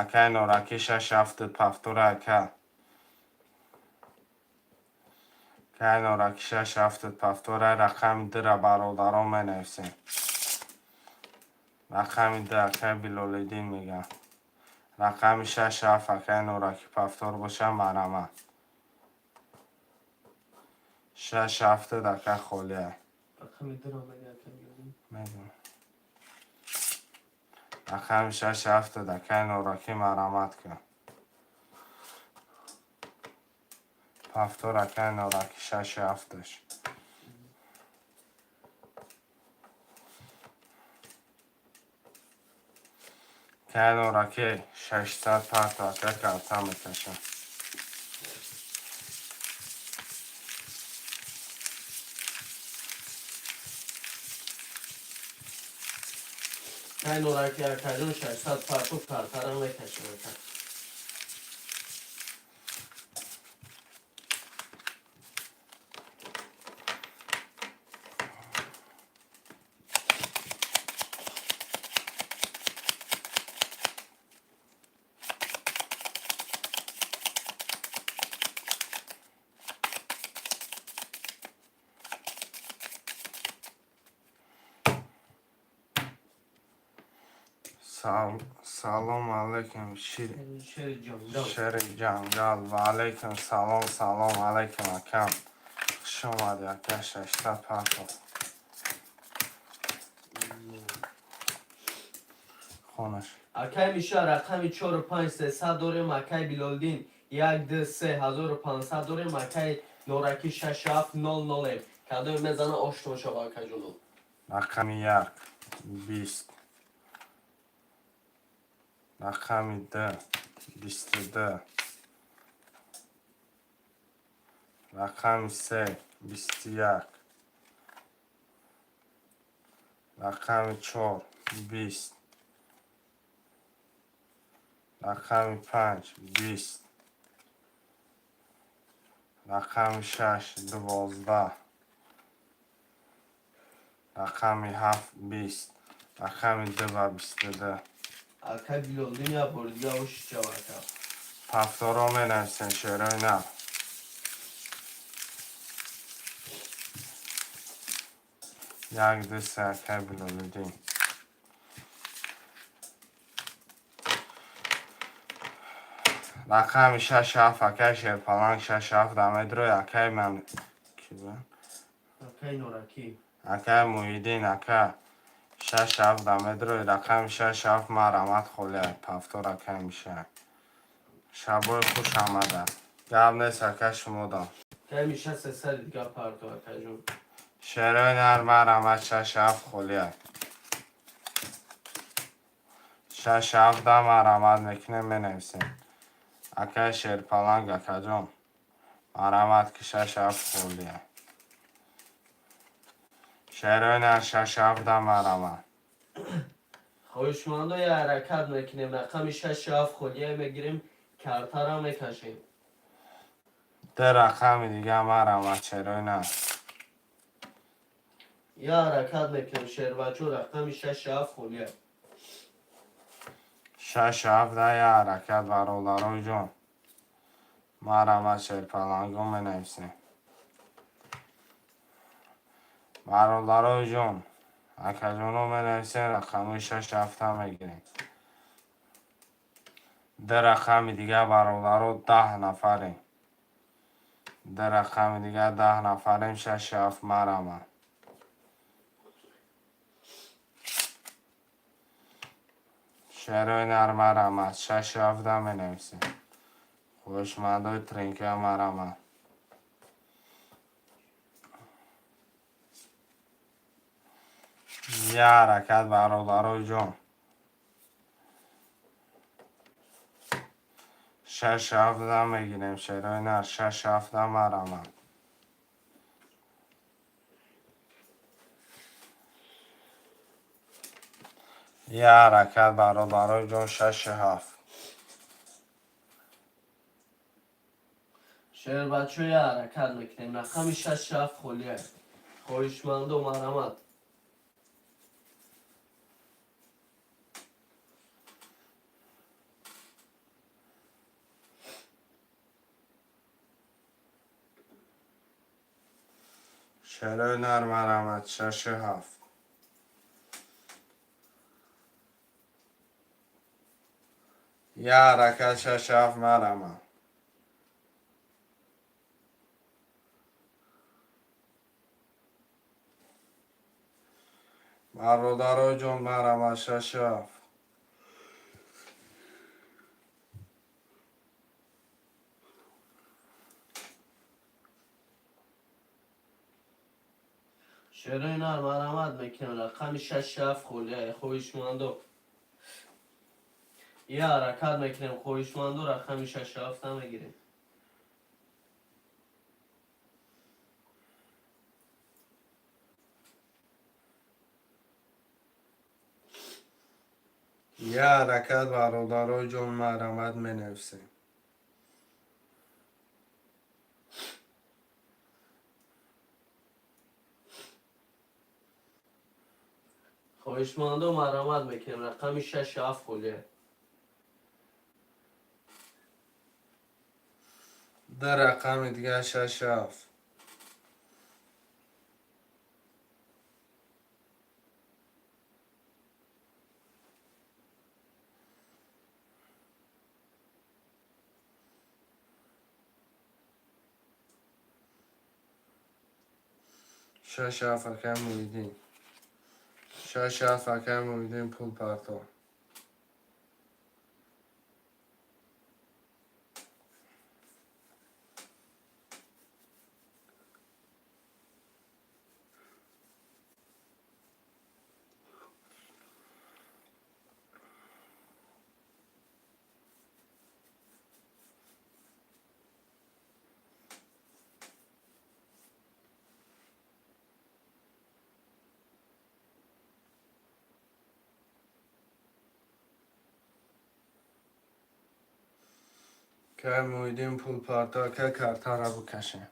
Speaker 2: Акай Норакӣ, шаш, ҳафт, пафтора, ака. Акай Норакӣ, шаш, ҳафт, пафтора, рақами дра, бародарон, менависем. Рақами д, акай Билолиддин мегам. Рақами шаш, ҳафт, акай Норакӣ, пафтор боша, марҳамат. Шаш, ҳафт, ака, холия.
Speaker 1: Рақами дро мега акай Билолиддин.
Speaker 2: Медонам. Рақами шаш, ҳафт, акай Норакӣ, марҳамат кун. Пафтор, акай Норакӣ, шаш, ҳафташ. Акай Норакӣ, 600 парто, ака, карта мекашам.
Speaker 1: Акай Норакӣ, акаҷон, 600 парто, картара мекашем, ака.
Speaker 2: Салом алейкум, шир
Speaker 1: Шери ҷангал.
Speaker 2: Шери ҷангал. Ва алейкум салом, салом алейкум, акам. Хуш омадӣ, ака, 600 парто. Хонаш.
Speaker 1: Акай Миша, рақами чору панҷ, 300 дорем. Акай Билолдин, як, д, се, 1500 дорем. Акай Норакӣ, шаш, ҳафт, нол, нолем. Кадоме мезана, ошно шава, акаҷоно.
Speaker 2: Рақами як, 20, рақами д, 22, рақами се, 21, рақами чор, 20. Рақами панҷ 20. Рақами шаш 12. Рақами ҳафт 20. Рақами ду ва 22.
Speaker 1: Акай Билолдин, як бори дига оши чава, ака.
Speaker 2: Повторо менависем, шерои нар. Як, ду, се, акай Билолиддин. Рақами шаш ҳафт, акай Шерпаланг, шаш ҳафт дамедрои, акай ман ки ба?
Speaker 1: Акай Норакӣ.
Speaker 2: Акай Муҳиддин, ака, шаш ҳафт дамедрои, рақами шаш ҳафт марамат холия, повтор, акай миша. Шабои хуш омада. Гап нест, ака, шумодам.
Speaker 1: Акай Миша, сесади дига парто, акаҷон.
Speaker 2: Шерои нар, марамат, шаш ҳафт холия. Шаш ҳафт да марамат мекунем, менависем. Акай Шерпаланг, акаҷон. Марамат, ки шаш ҳафт холия. Шерои нар, шаш ҳафт да марамат.
Speaker 1: Хоҳишмандо, я ҳаракат мекунем, рақами шаши ҳафт холия мегирем, картара мекашем.
Speaker 2: Ду рақами дига марамат, шерои нар.
Speaker 1: Я ҳаракат мекунем, шербачо, рақами шаши ҳафт холия.
Speaker 2: Шаш ҳафт да я ҳаракат, бародарои ҷон. Марамат, шерпалангон, менависем. Бародарои ҷон, акаҷоно, менависем, рақамҳои шаш ҳафта мегирем. Ду рақами дига, бародаро, 10 нафарем. Ду рақами дига, 10 нафарем, шаш ҳафт марамат. Шерои нар, марамат, шаш ҳафта менависем. Хоҳишмандои тринка, марамат. Я ҳаракат, бародарои ҷон. Шаш ҳафта мегирем, шерои нар, шаш ҳафта марамат. Я ҳаракат, бародарои ҷон, шаши ҳафт.
Speaker 1: Шербачо, я ҳаракат мекунем, рақами шаши ҳафт холия. Хоҳишмандо, марҳамат.
Speaker 2: Шерои нар, марамат, шаши ҳафт. Я ҳаракат, шаш ҳафт марамат. Бародарои ҷон, марамат, шаши ҳафт.
Speaker 1: Шерои нар, марҳамат мекунем, рақами шаши ҳафт холия. Хоҳишмандо, я ҳаракат мекунем, хоҳишмандо, рақами шаши ҳафта мегирем.
Speaker 2: Я ҳаракат, бародарои ҷон, марҳамат, менависем.
Speaker 1: Хоҳишмандо, марҳамат мекунем, рақами шаши ҳафт холия.
Speaker 2: Ду рақами дига, шаши ҳафт. Шаш ҳафт, акай Муҳиддин. Шаш ҳафт, акай Муҳиддин, пул парто. Кай Муҳиддин пул парта, кай картара бикаше.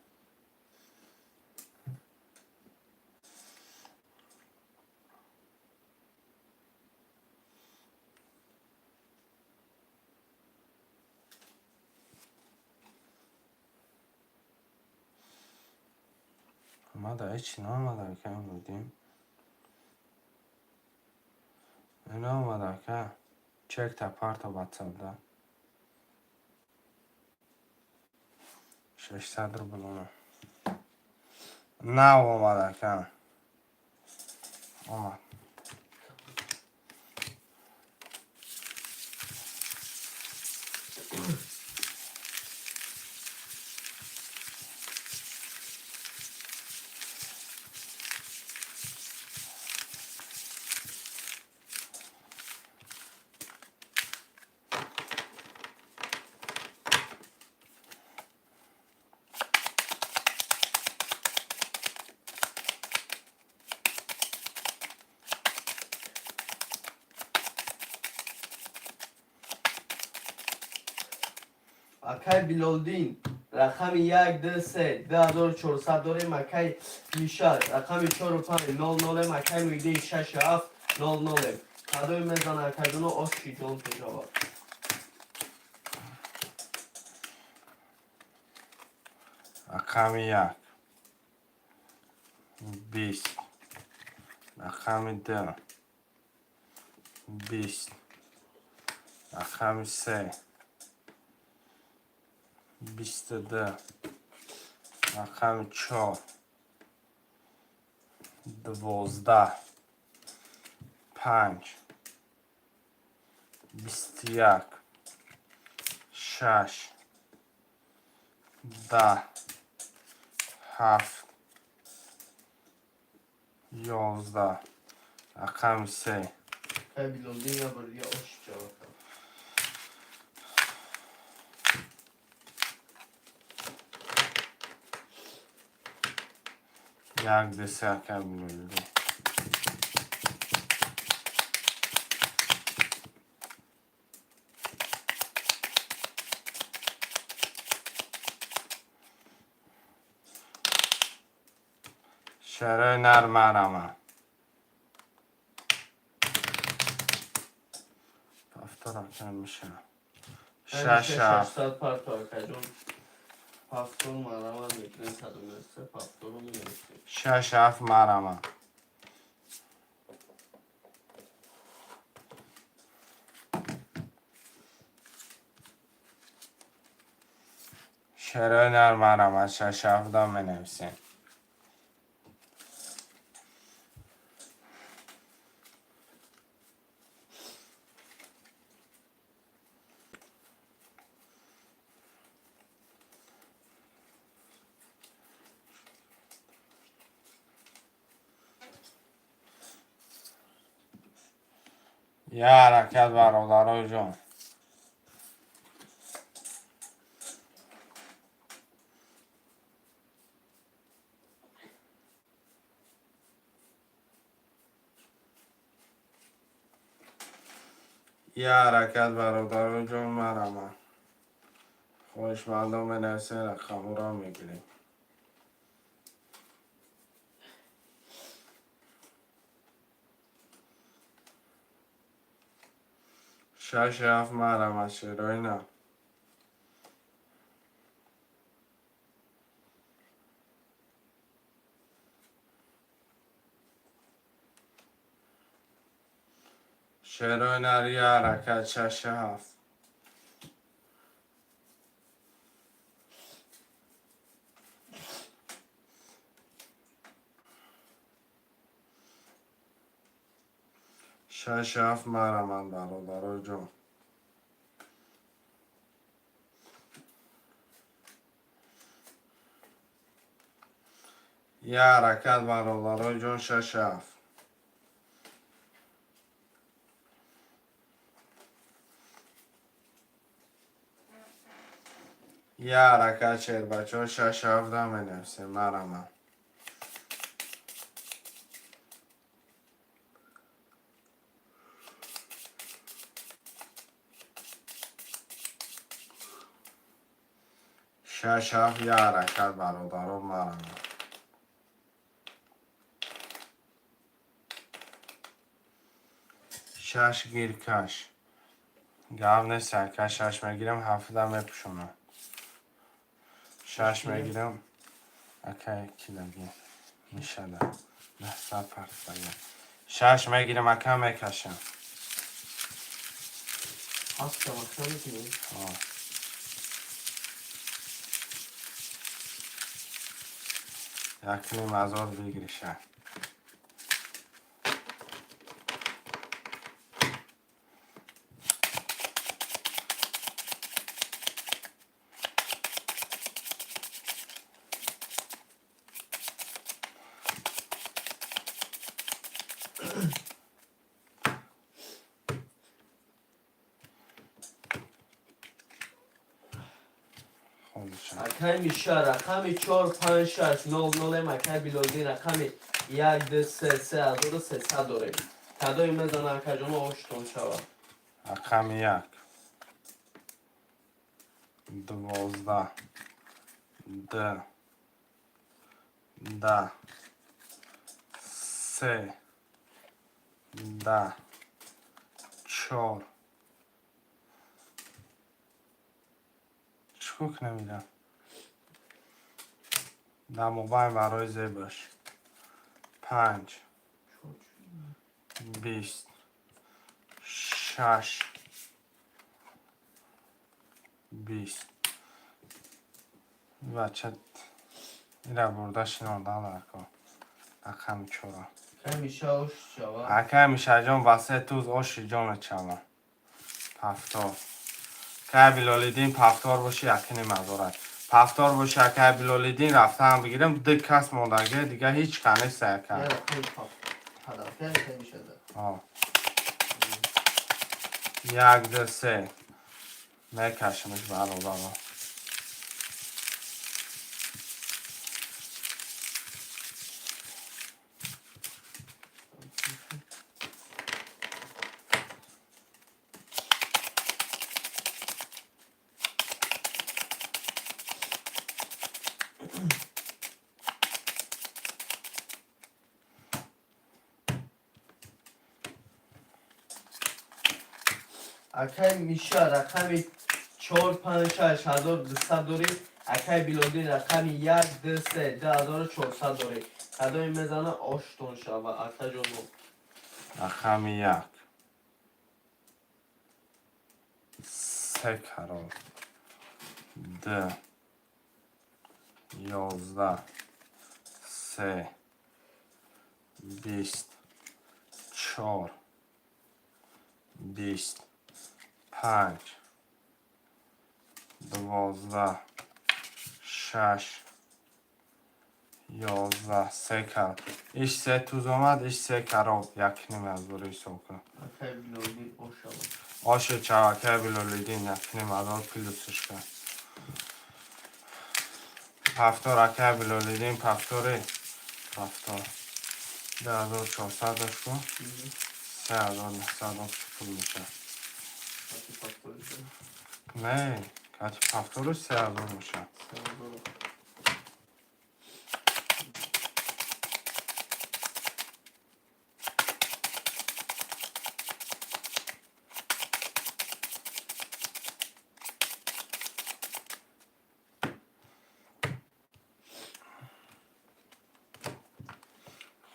Speaker 2: Омада, ҳечи наомада, акай Муҳиддин. Наомада, ака. Чекта парто ватсапда. 600 рубл омад. Нав омад, ака. Омад.
Speaker 1: Акай Билолдин, рақами 1, 2, 3, 2400 дорем. Акай Миша, рақами 4, 5, 0, 0. Акай Муҳиддин, 6, 7, 0, 0. Кадои мезана, акайҷоно, оши ҷон пешава.
Speaker 2: Рақами 1 20, рақами 2 20, рақами 3 22, рақами 4 12, 5 21, 6 10, 7 11, рақами 3.
Speaker 1: Акай Билолдин, я бор дига оши ҷавоб.
Speaker 2: 1, 2, 3, акай Билолдин. Шарои нар марама. Повтор, акай, меша. Шаш, ҳафт.
Speaker 1: 600 парто, акайҷон. Повтор марама мекунем, 193 повтору менависем.
Speaker 2: Шаш, ҳафт марама. Шарои нар марама, шаш, ҳафтам менависем. Я ҳаракат, бародарои ҷон. Я ҳаракат, бародарои ҷон, марама. Хоҳишмандон менависен, рақамҳоро мегирем. Шаш, ҳафт марама, шерои на. Шерои нар, я ҳаракат, шаш, ҳафт. Шаш, ҳафт мараманд, бародарои ҷон. Я ҳаракат, бародарои ҷон, шаш, ҳафт. Я ҳаракат, шербачаҳо, шаш, ҳафтам менависем, марама. Шаш, ҳафт, як ҳаракат, бародаро, марама. Шаш гиркаш. Гап нест, ака, шаш мегирам, ҳафта мепӯшонам. Шаш мегирам, ака, килаги мешада. 900 партага. Шаш мегирам, ака, мекашам.
Speaker 3: Ҳафта вақта мекунем.
Speaker 2: О. Якним ҳазор бигириша. Хондаша.
Speaker 1: Акай Миша, рақами 4, 5, 6, 0, 0, акай Билолдин, рақами 1, 2, 3, 3, 1300 дорем. Кадои мезана, акаҷоно, оштон шавад.
Speaker 2: Рақами як. 12. Д. Да. Се. Да. Чор. Чӣ кунам ира? Дар мобайн барои зебаш. Панҷ. 20. Шаш. 20. Бача ира бурда шинондан даркор. Рақами чора.
Speaker 1: Акай Миша, ош шавад.
Speaker 2: Акай Мишаҷон, ба се туз оши ҷонат шава. Пафтор. Акай Билолиддин, пафтор боши, якини мазорат. Пафтор боши, акай Билолиддин, рафтаам бигирам, ду кас мондаги, дига ҳеҷ ка нест, ака.
Speaker 3: Я рақами ҳадаф, я акай Мишада.
Speaker 2: О. Як, ду, се. Мекашимш, бародаро.
Speaker 1: Акай Миша, рақами 4, 5, 6, 1200 дорем. Акай Билолдин, рақами 1, 2, 3, 2400 дорем. Кадои мезана, оштон шава, акаҷоно.
Speaker 2: Рақами як. Се карол. Д. 11. Се. 20. Чор. 20. Панҷ. 12. Шаш. 11. Се карол. Иш се туз омад, иш се карол. Якним ҳазор ҳисоб кун.
Speaker 1: Акай Билолдин, ош шава.
Speaker 2: Оши чава, акай Билолиддин, якним ҳазор плюсш кун. Пафтор, акай Билолиддин, пафтори. Пафтор. 2400 дошт кун. 3900 пул мешавад. Не, кати пафтору 3000 мешавад.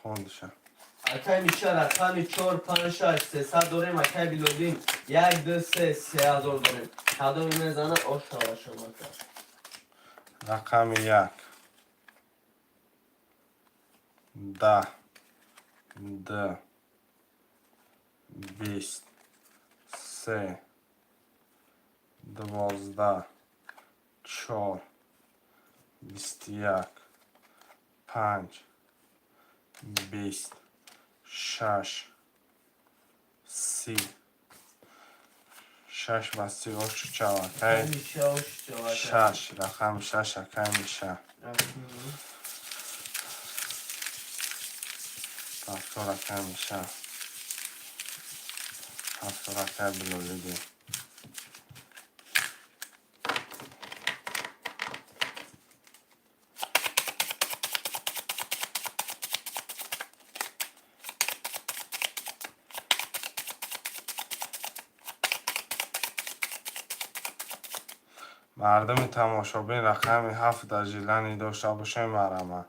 Speaker 2: Хондиша.
Speaker 1: Акай Миша, рақами 4, 5, 6, 300 дорем. Акай Билолдин, 1, 2, 3, 3000 дорем. Кадоми мезана, ош шава шумо, ака.
Speaker 2: Рақами як. 10. Д. 20. Се. 12. Чор. 21. Панҷ. 20. Шаш. 30. Шаш ва 30 ош чава, акай.
Speaker 1: Акай Миша, ош шава, ака.
Speaker 2: Шаш, рақами шаш, акай Миша. Пафтор, акай Миша. Пафтор, акай Билолиддин. Мардуми тамошобин, рақами ҳафт дар желание дошта бошем, марама.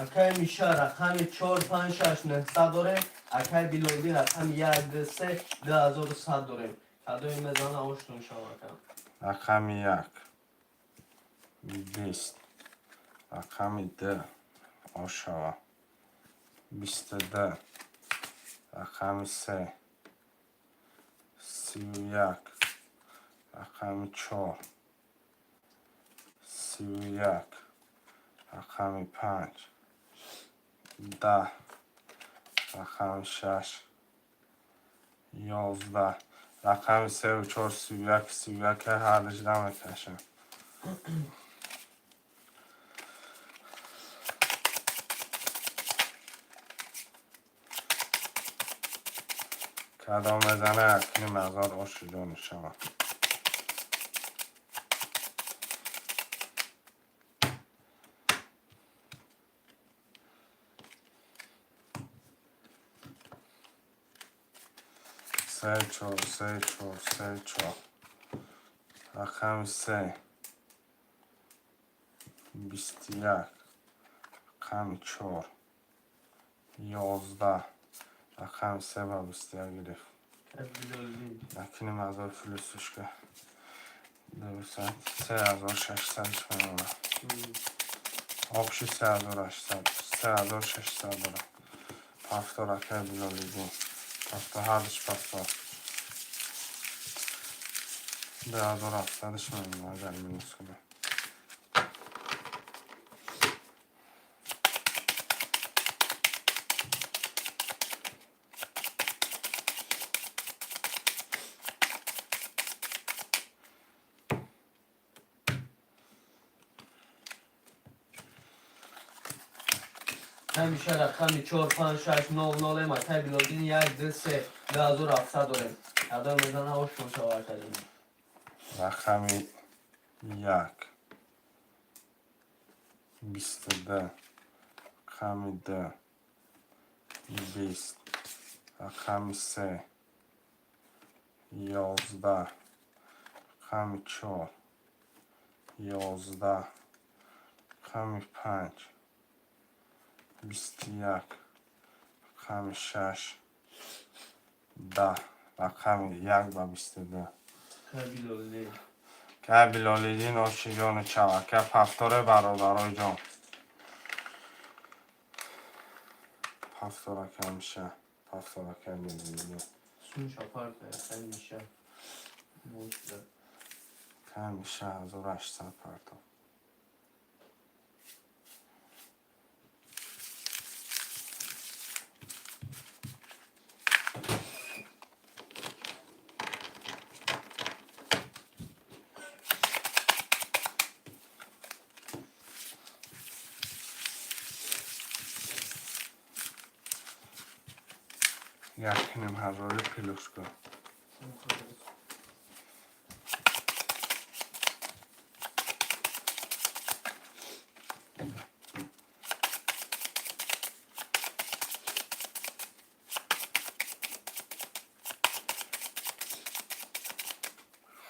Speaker 1: Акай Миша, рақами 4, 5, 6, 900 дорем. Акай Билолиддин, рақами 1, 2, 3, 2100 дорем. Кадои мезана, оштон шава, ака.
Speaker 2: Рақами як, 20, рақами д, ошава, 22, рақами се, 31, рақами чор, 31, рақами панҷ, 10, рақами шаш, 11, рақами севу чор, 31, 31, ҳардашда мекашам. Кадом мезана, якним ҳазор оши ҷони шава. Се, чор, се, чор, се, чор, рақами се, 21, рақами чор, 11, рақами се ба 21 гирифт.
Speaker 1: Акай Билолиддин.
Speaker 2: Якним ҳазор плюсушка, дусад, 3600 мемонад. Общий 3800, 3600 дорад. Повтор, акай Билолиддин, повтор, ҳардуш повтор. 2700-ш мемонад, агар минус кунем.
Speaker 1: Ҳамеша рақами 4, 5, 6, 0, 0. Акай Билолиддин, 1, 2, 3, 2700 дорем. Кадом мезана, оштон шава, акаҷон.
Speaker 2: Рақами як, 22, рақами д, 20, рақами се, 11, рақами чор, 11, рақами панҷ, 21, рақами шаш, 10, рақами як ба 22.
Speaker 1: Акай Билолиддин.
Speaker 2: Ка Билолиддин, оши ҷону чава, ка повторе, бародарои ҷон, повтор, ака миша, повтор, ака Билолиддин.
Speaker 1: Сунша парта, акай Миша. Бошда.
Speaker 2: Ка миша 1800 партов. Якним ҳазори плюс кун.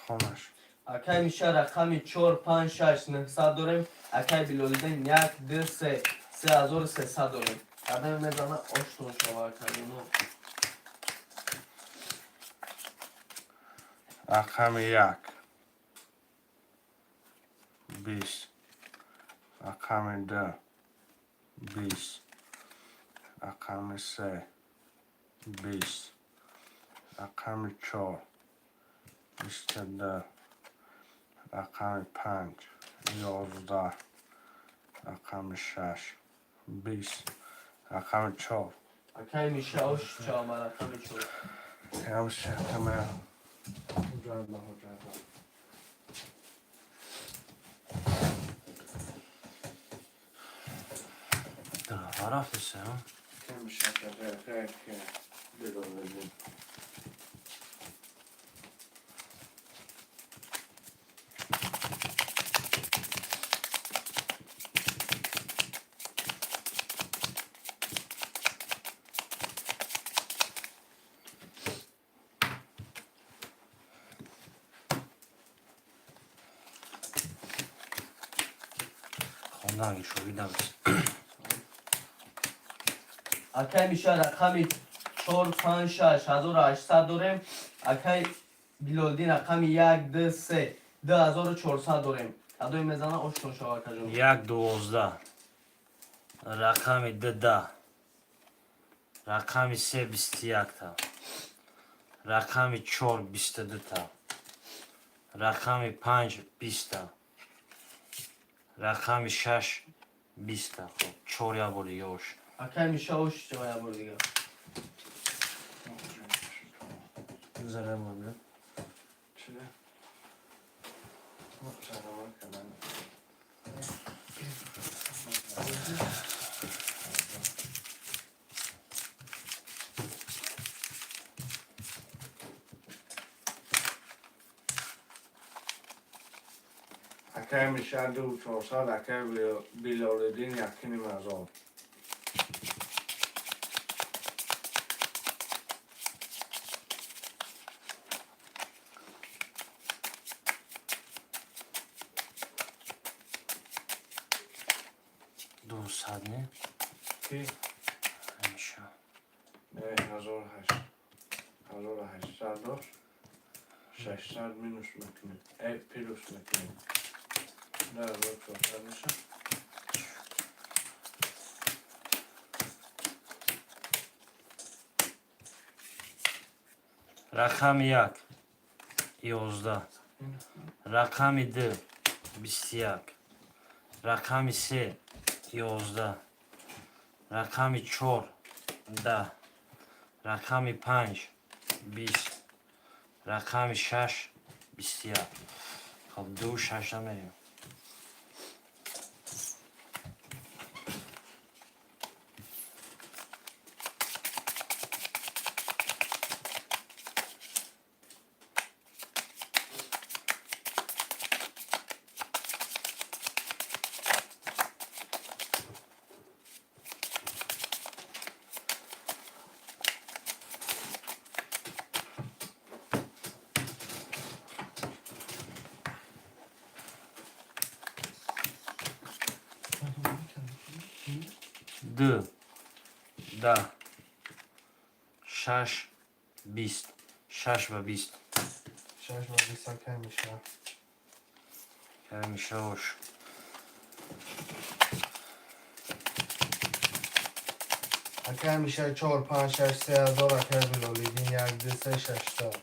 Speaker 2: Хонаш.
Speaker 1: Акай Миша, рақами 4, 5, 6, 900 дорем. Акай Билолиддин, 1, 2, 3, 3300 дорем. Кадом мезана, оштон шава, акаҷоно.
Speaker 2: Рақами як, 20, рақами д, 20, рақами се, 20, рақами чор, 22, рақами панҷ, 11, рақами шаш, 20, рақами чор.
Speaker 1: Акай Миша, ош шава ма рақами 4.
Speaker 2: Ямшакама ҳуҷрат ба ҳуҷрат.
Speaker 3: Рафтеса.
Speaker 2: Камшака Билолиддин.
Speaker 3: Наги шогирд набис.
Speaker 1: Акай Миша, рақами 4, 5, 6, 1800 дорем. Акай Билолиддин, рақами 1, 2, 3, 2400 дорем. Кадои мезана, ошно шава, акаҷон.
Speaker 3: Як, 12, рақами ду, 10, рақами се, 21-та, рақами чор, 22-та, рақами панҷ, 20-та, рақами шаш, 20-та. Хоб, чор, як бор дига ош.
Speaker 1: Акай Миша, ош шава як бор дига.
Speaker 3: Зарема.
Speaker 2: Чида? Зарема кардан. Акай Миша, 2400, акай Билолиддин, 1500.
Speaker 3: 200, не?
Speaker 2: Ки?
Speaker 3: Миша.
Speaker 2: Не, 1008. 1800 дошт. 600 минус мекунем. Плюс мекунем. 2400 меша.
Speaker 3: Рақами як, 11, рақами ду, 21, рақами се, 11, рақами чор, 10, рақами панҷ, 20, рақами шаш, 21. Хоб, ду, шашта мерем. Ду, 10, шаш, 20, шаш ва 20.
Speaker 2: Шаш ва 20, акай Миша.
Speaker 3: Миша, ош.
Speaker 2: Акай Миша, чор, панҷ, шаш, 3000, акай Билолиддин, як, ду, се, 600.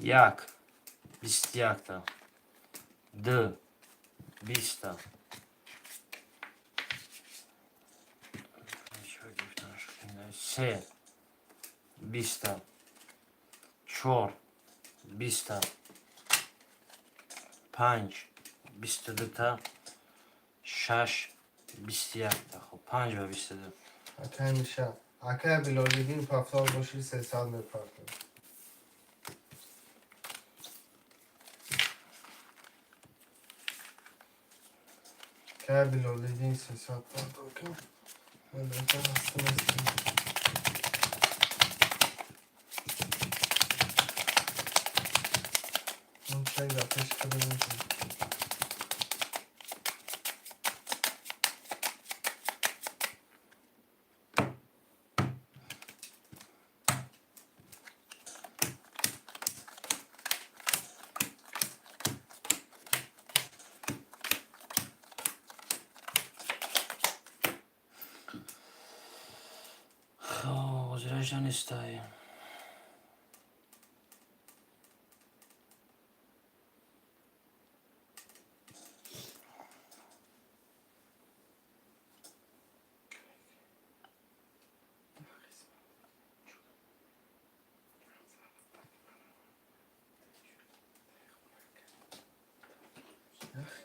Speaker 3: Як, 21-та, ду, 20-та, се, 20-та, чор, 20-та, панҷ, 22-та, шаш, 21-та. Хоб, панҷ ва 22.
Speaker 2: Акай Миша, акай Билолиддин, повтор боши, 300 мепартад. Акай Билолиддин, 300 партов кун. Ман дар ҳастам ҳастам. Он чай дар пеш карда мешавад.
Speaker 3: Хоб, ҳозирашда нестай.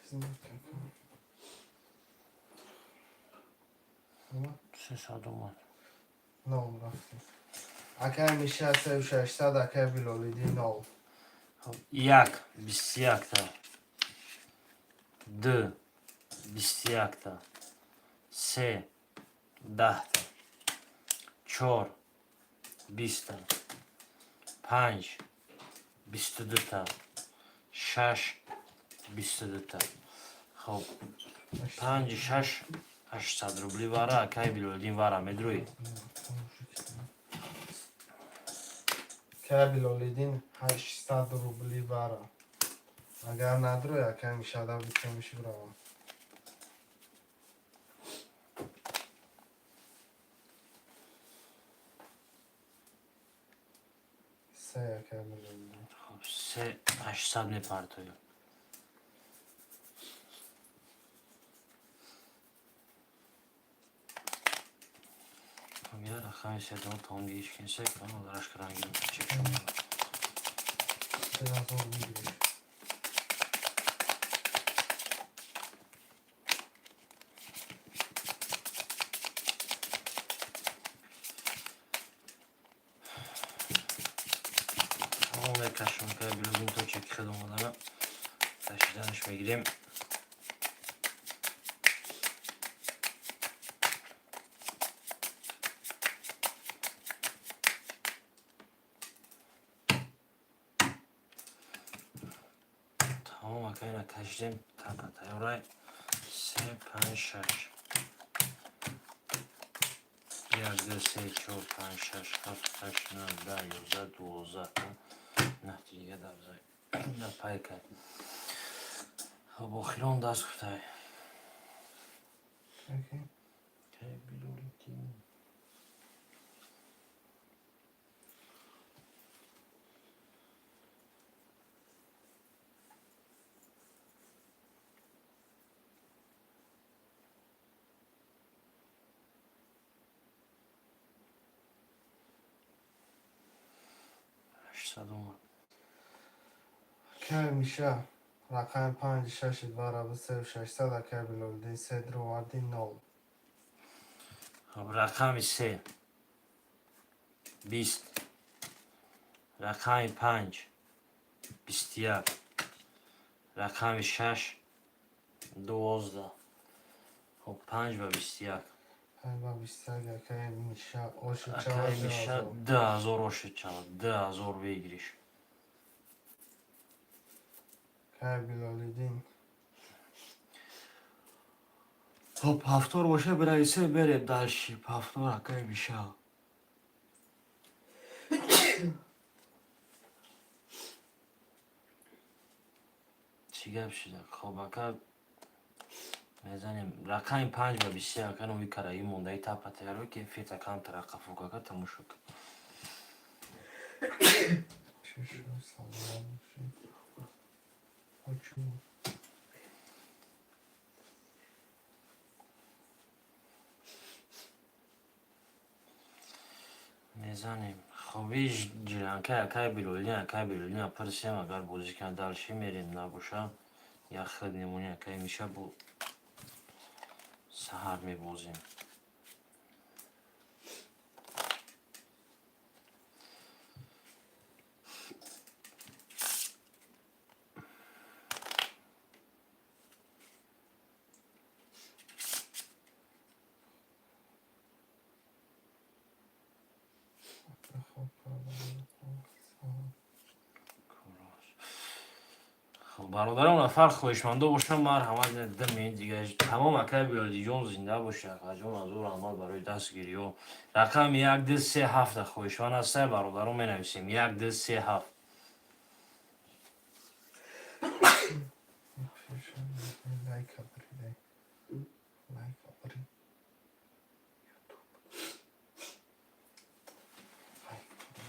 Speaker 3: 300 омад.
Speaker 2: Нол рафтем. Акай Миша 3600, акай Билолидин нол.
Speaker 3: Хоб, як 21-та, ду 21-та, се 10-та, чор 20-та, панҷ 22-та, шаш 22-та. Хоб, панҷи шаш 800 рубли вара, акай Билолидин вара медрӯӣ.
Speaker 2: Акай Билолидин 800 рубли вара. Агар надрӯй, акай Мишада битемиши бирава. Се, акай Билолидин.
Speaker 3: Хоб, се 800 мепартоем. Хоб, я рақами седон тонги ишкенсек, дараш карангин чек шумо.
Speaker 2: 3000 выигрыш.
Speaker 3: Тамом мекашам, акай Билолидин то чеки хед омадана. Кашиданаш мегирем. Тамом, акай, ина кашидем, тапа тайёрай. Се, панҷ, шаш. Як, ду, се, чор, панҷ, шаш, ҳафт, ҳашт, нӯҳ, 10, 11, 12. Наҳти дига дарзай. Да пай кай. Хоб, охирон даст гуфтай.
Speaker 2: Окей.
Speaker 3: Кай Билолидин. 800 омад.
Speaker 2: Акай Миша рақами панҷи шаши вара бу сеу 600, акай Билолидин се дроварди нол.
Speaker 3: Хоб, рақами се 20, рақами панҷ 21, рақами шаш 12. Хоб, панҷ ба 21.
Speaker 2: Панҷ ба 21, акай Миша оши
Speaker 3: Акай
Speaker 2: чава
Speaker 3: Миша
Speaker 2: 3000.
Speaker 3: 2000 ошид чава, 2000 выигрыш.
Speaker 2: Акай Билолидин.
Speaker 3: Хоб, ҳафтор боша бираисе берем дальше. Ҳафтор, акай Миша. Чӣ гап шуда? Хоб, ака, мезанем рақами панҷ ба 21, ака, номи караи мондаи тапа тайёро ки фета камтара қафо ака тамошо кун.
Speaker 2: Чӣ шуд? Саломат бошед. Почему?
Speaker 3: Мезанем. Хоби ҷиранкай акай Билолидин, акай Билолидин пурсем, агар бозӣ кунад дальше мерем, набоша як хел мемонӣ, акай Миша, бо саҳар мебозем.
Speaker 2: Хоб кардам.
Speaker 3: Хоб, бародарон, нафар хоҳишмандо бошам, марҳамат, 2 минут дига тамом. Акай Билолидиҷон, зинда боши, акаҷон, азор раҳмат барои дастгириҳо. Рақами як, ду, се, ҳафта хоҳишманд ҳастай, бародарон, менависем як, ду, се, ҳафт.
Speaker 2: Лайка бридай. Лайка бри. Ютуб. Лайк бри.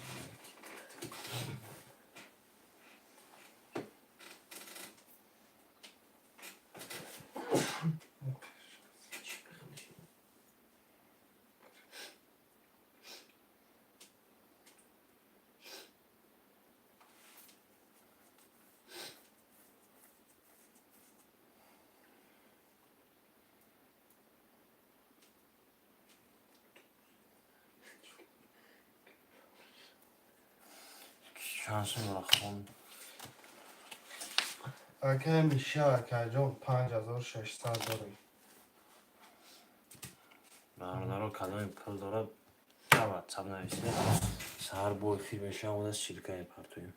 Speaker 3: Чанд сум дора хон?
Speaker 2: Акай Миша, акайҷон, 5600 дорӣ.
Speaker 3: Бародаро, кадоми пул дорад, дар Ватсап нависед. Саҳар бо эфир мешавам, ода ссылка мепартоем.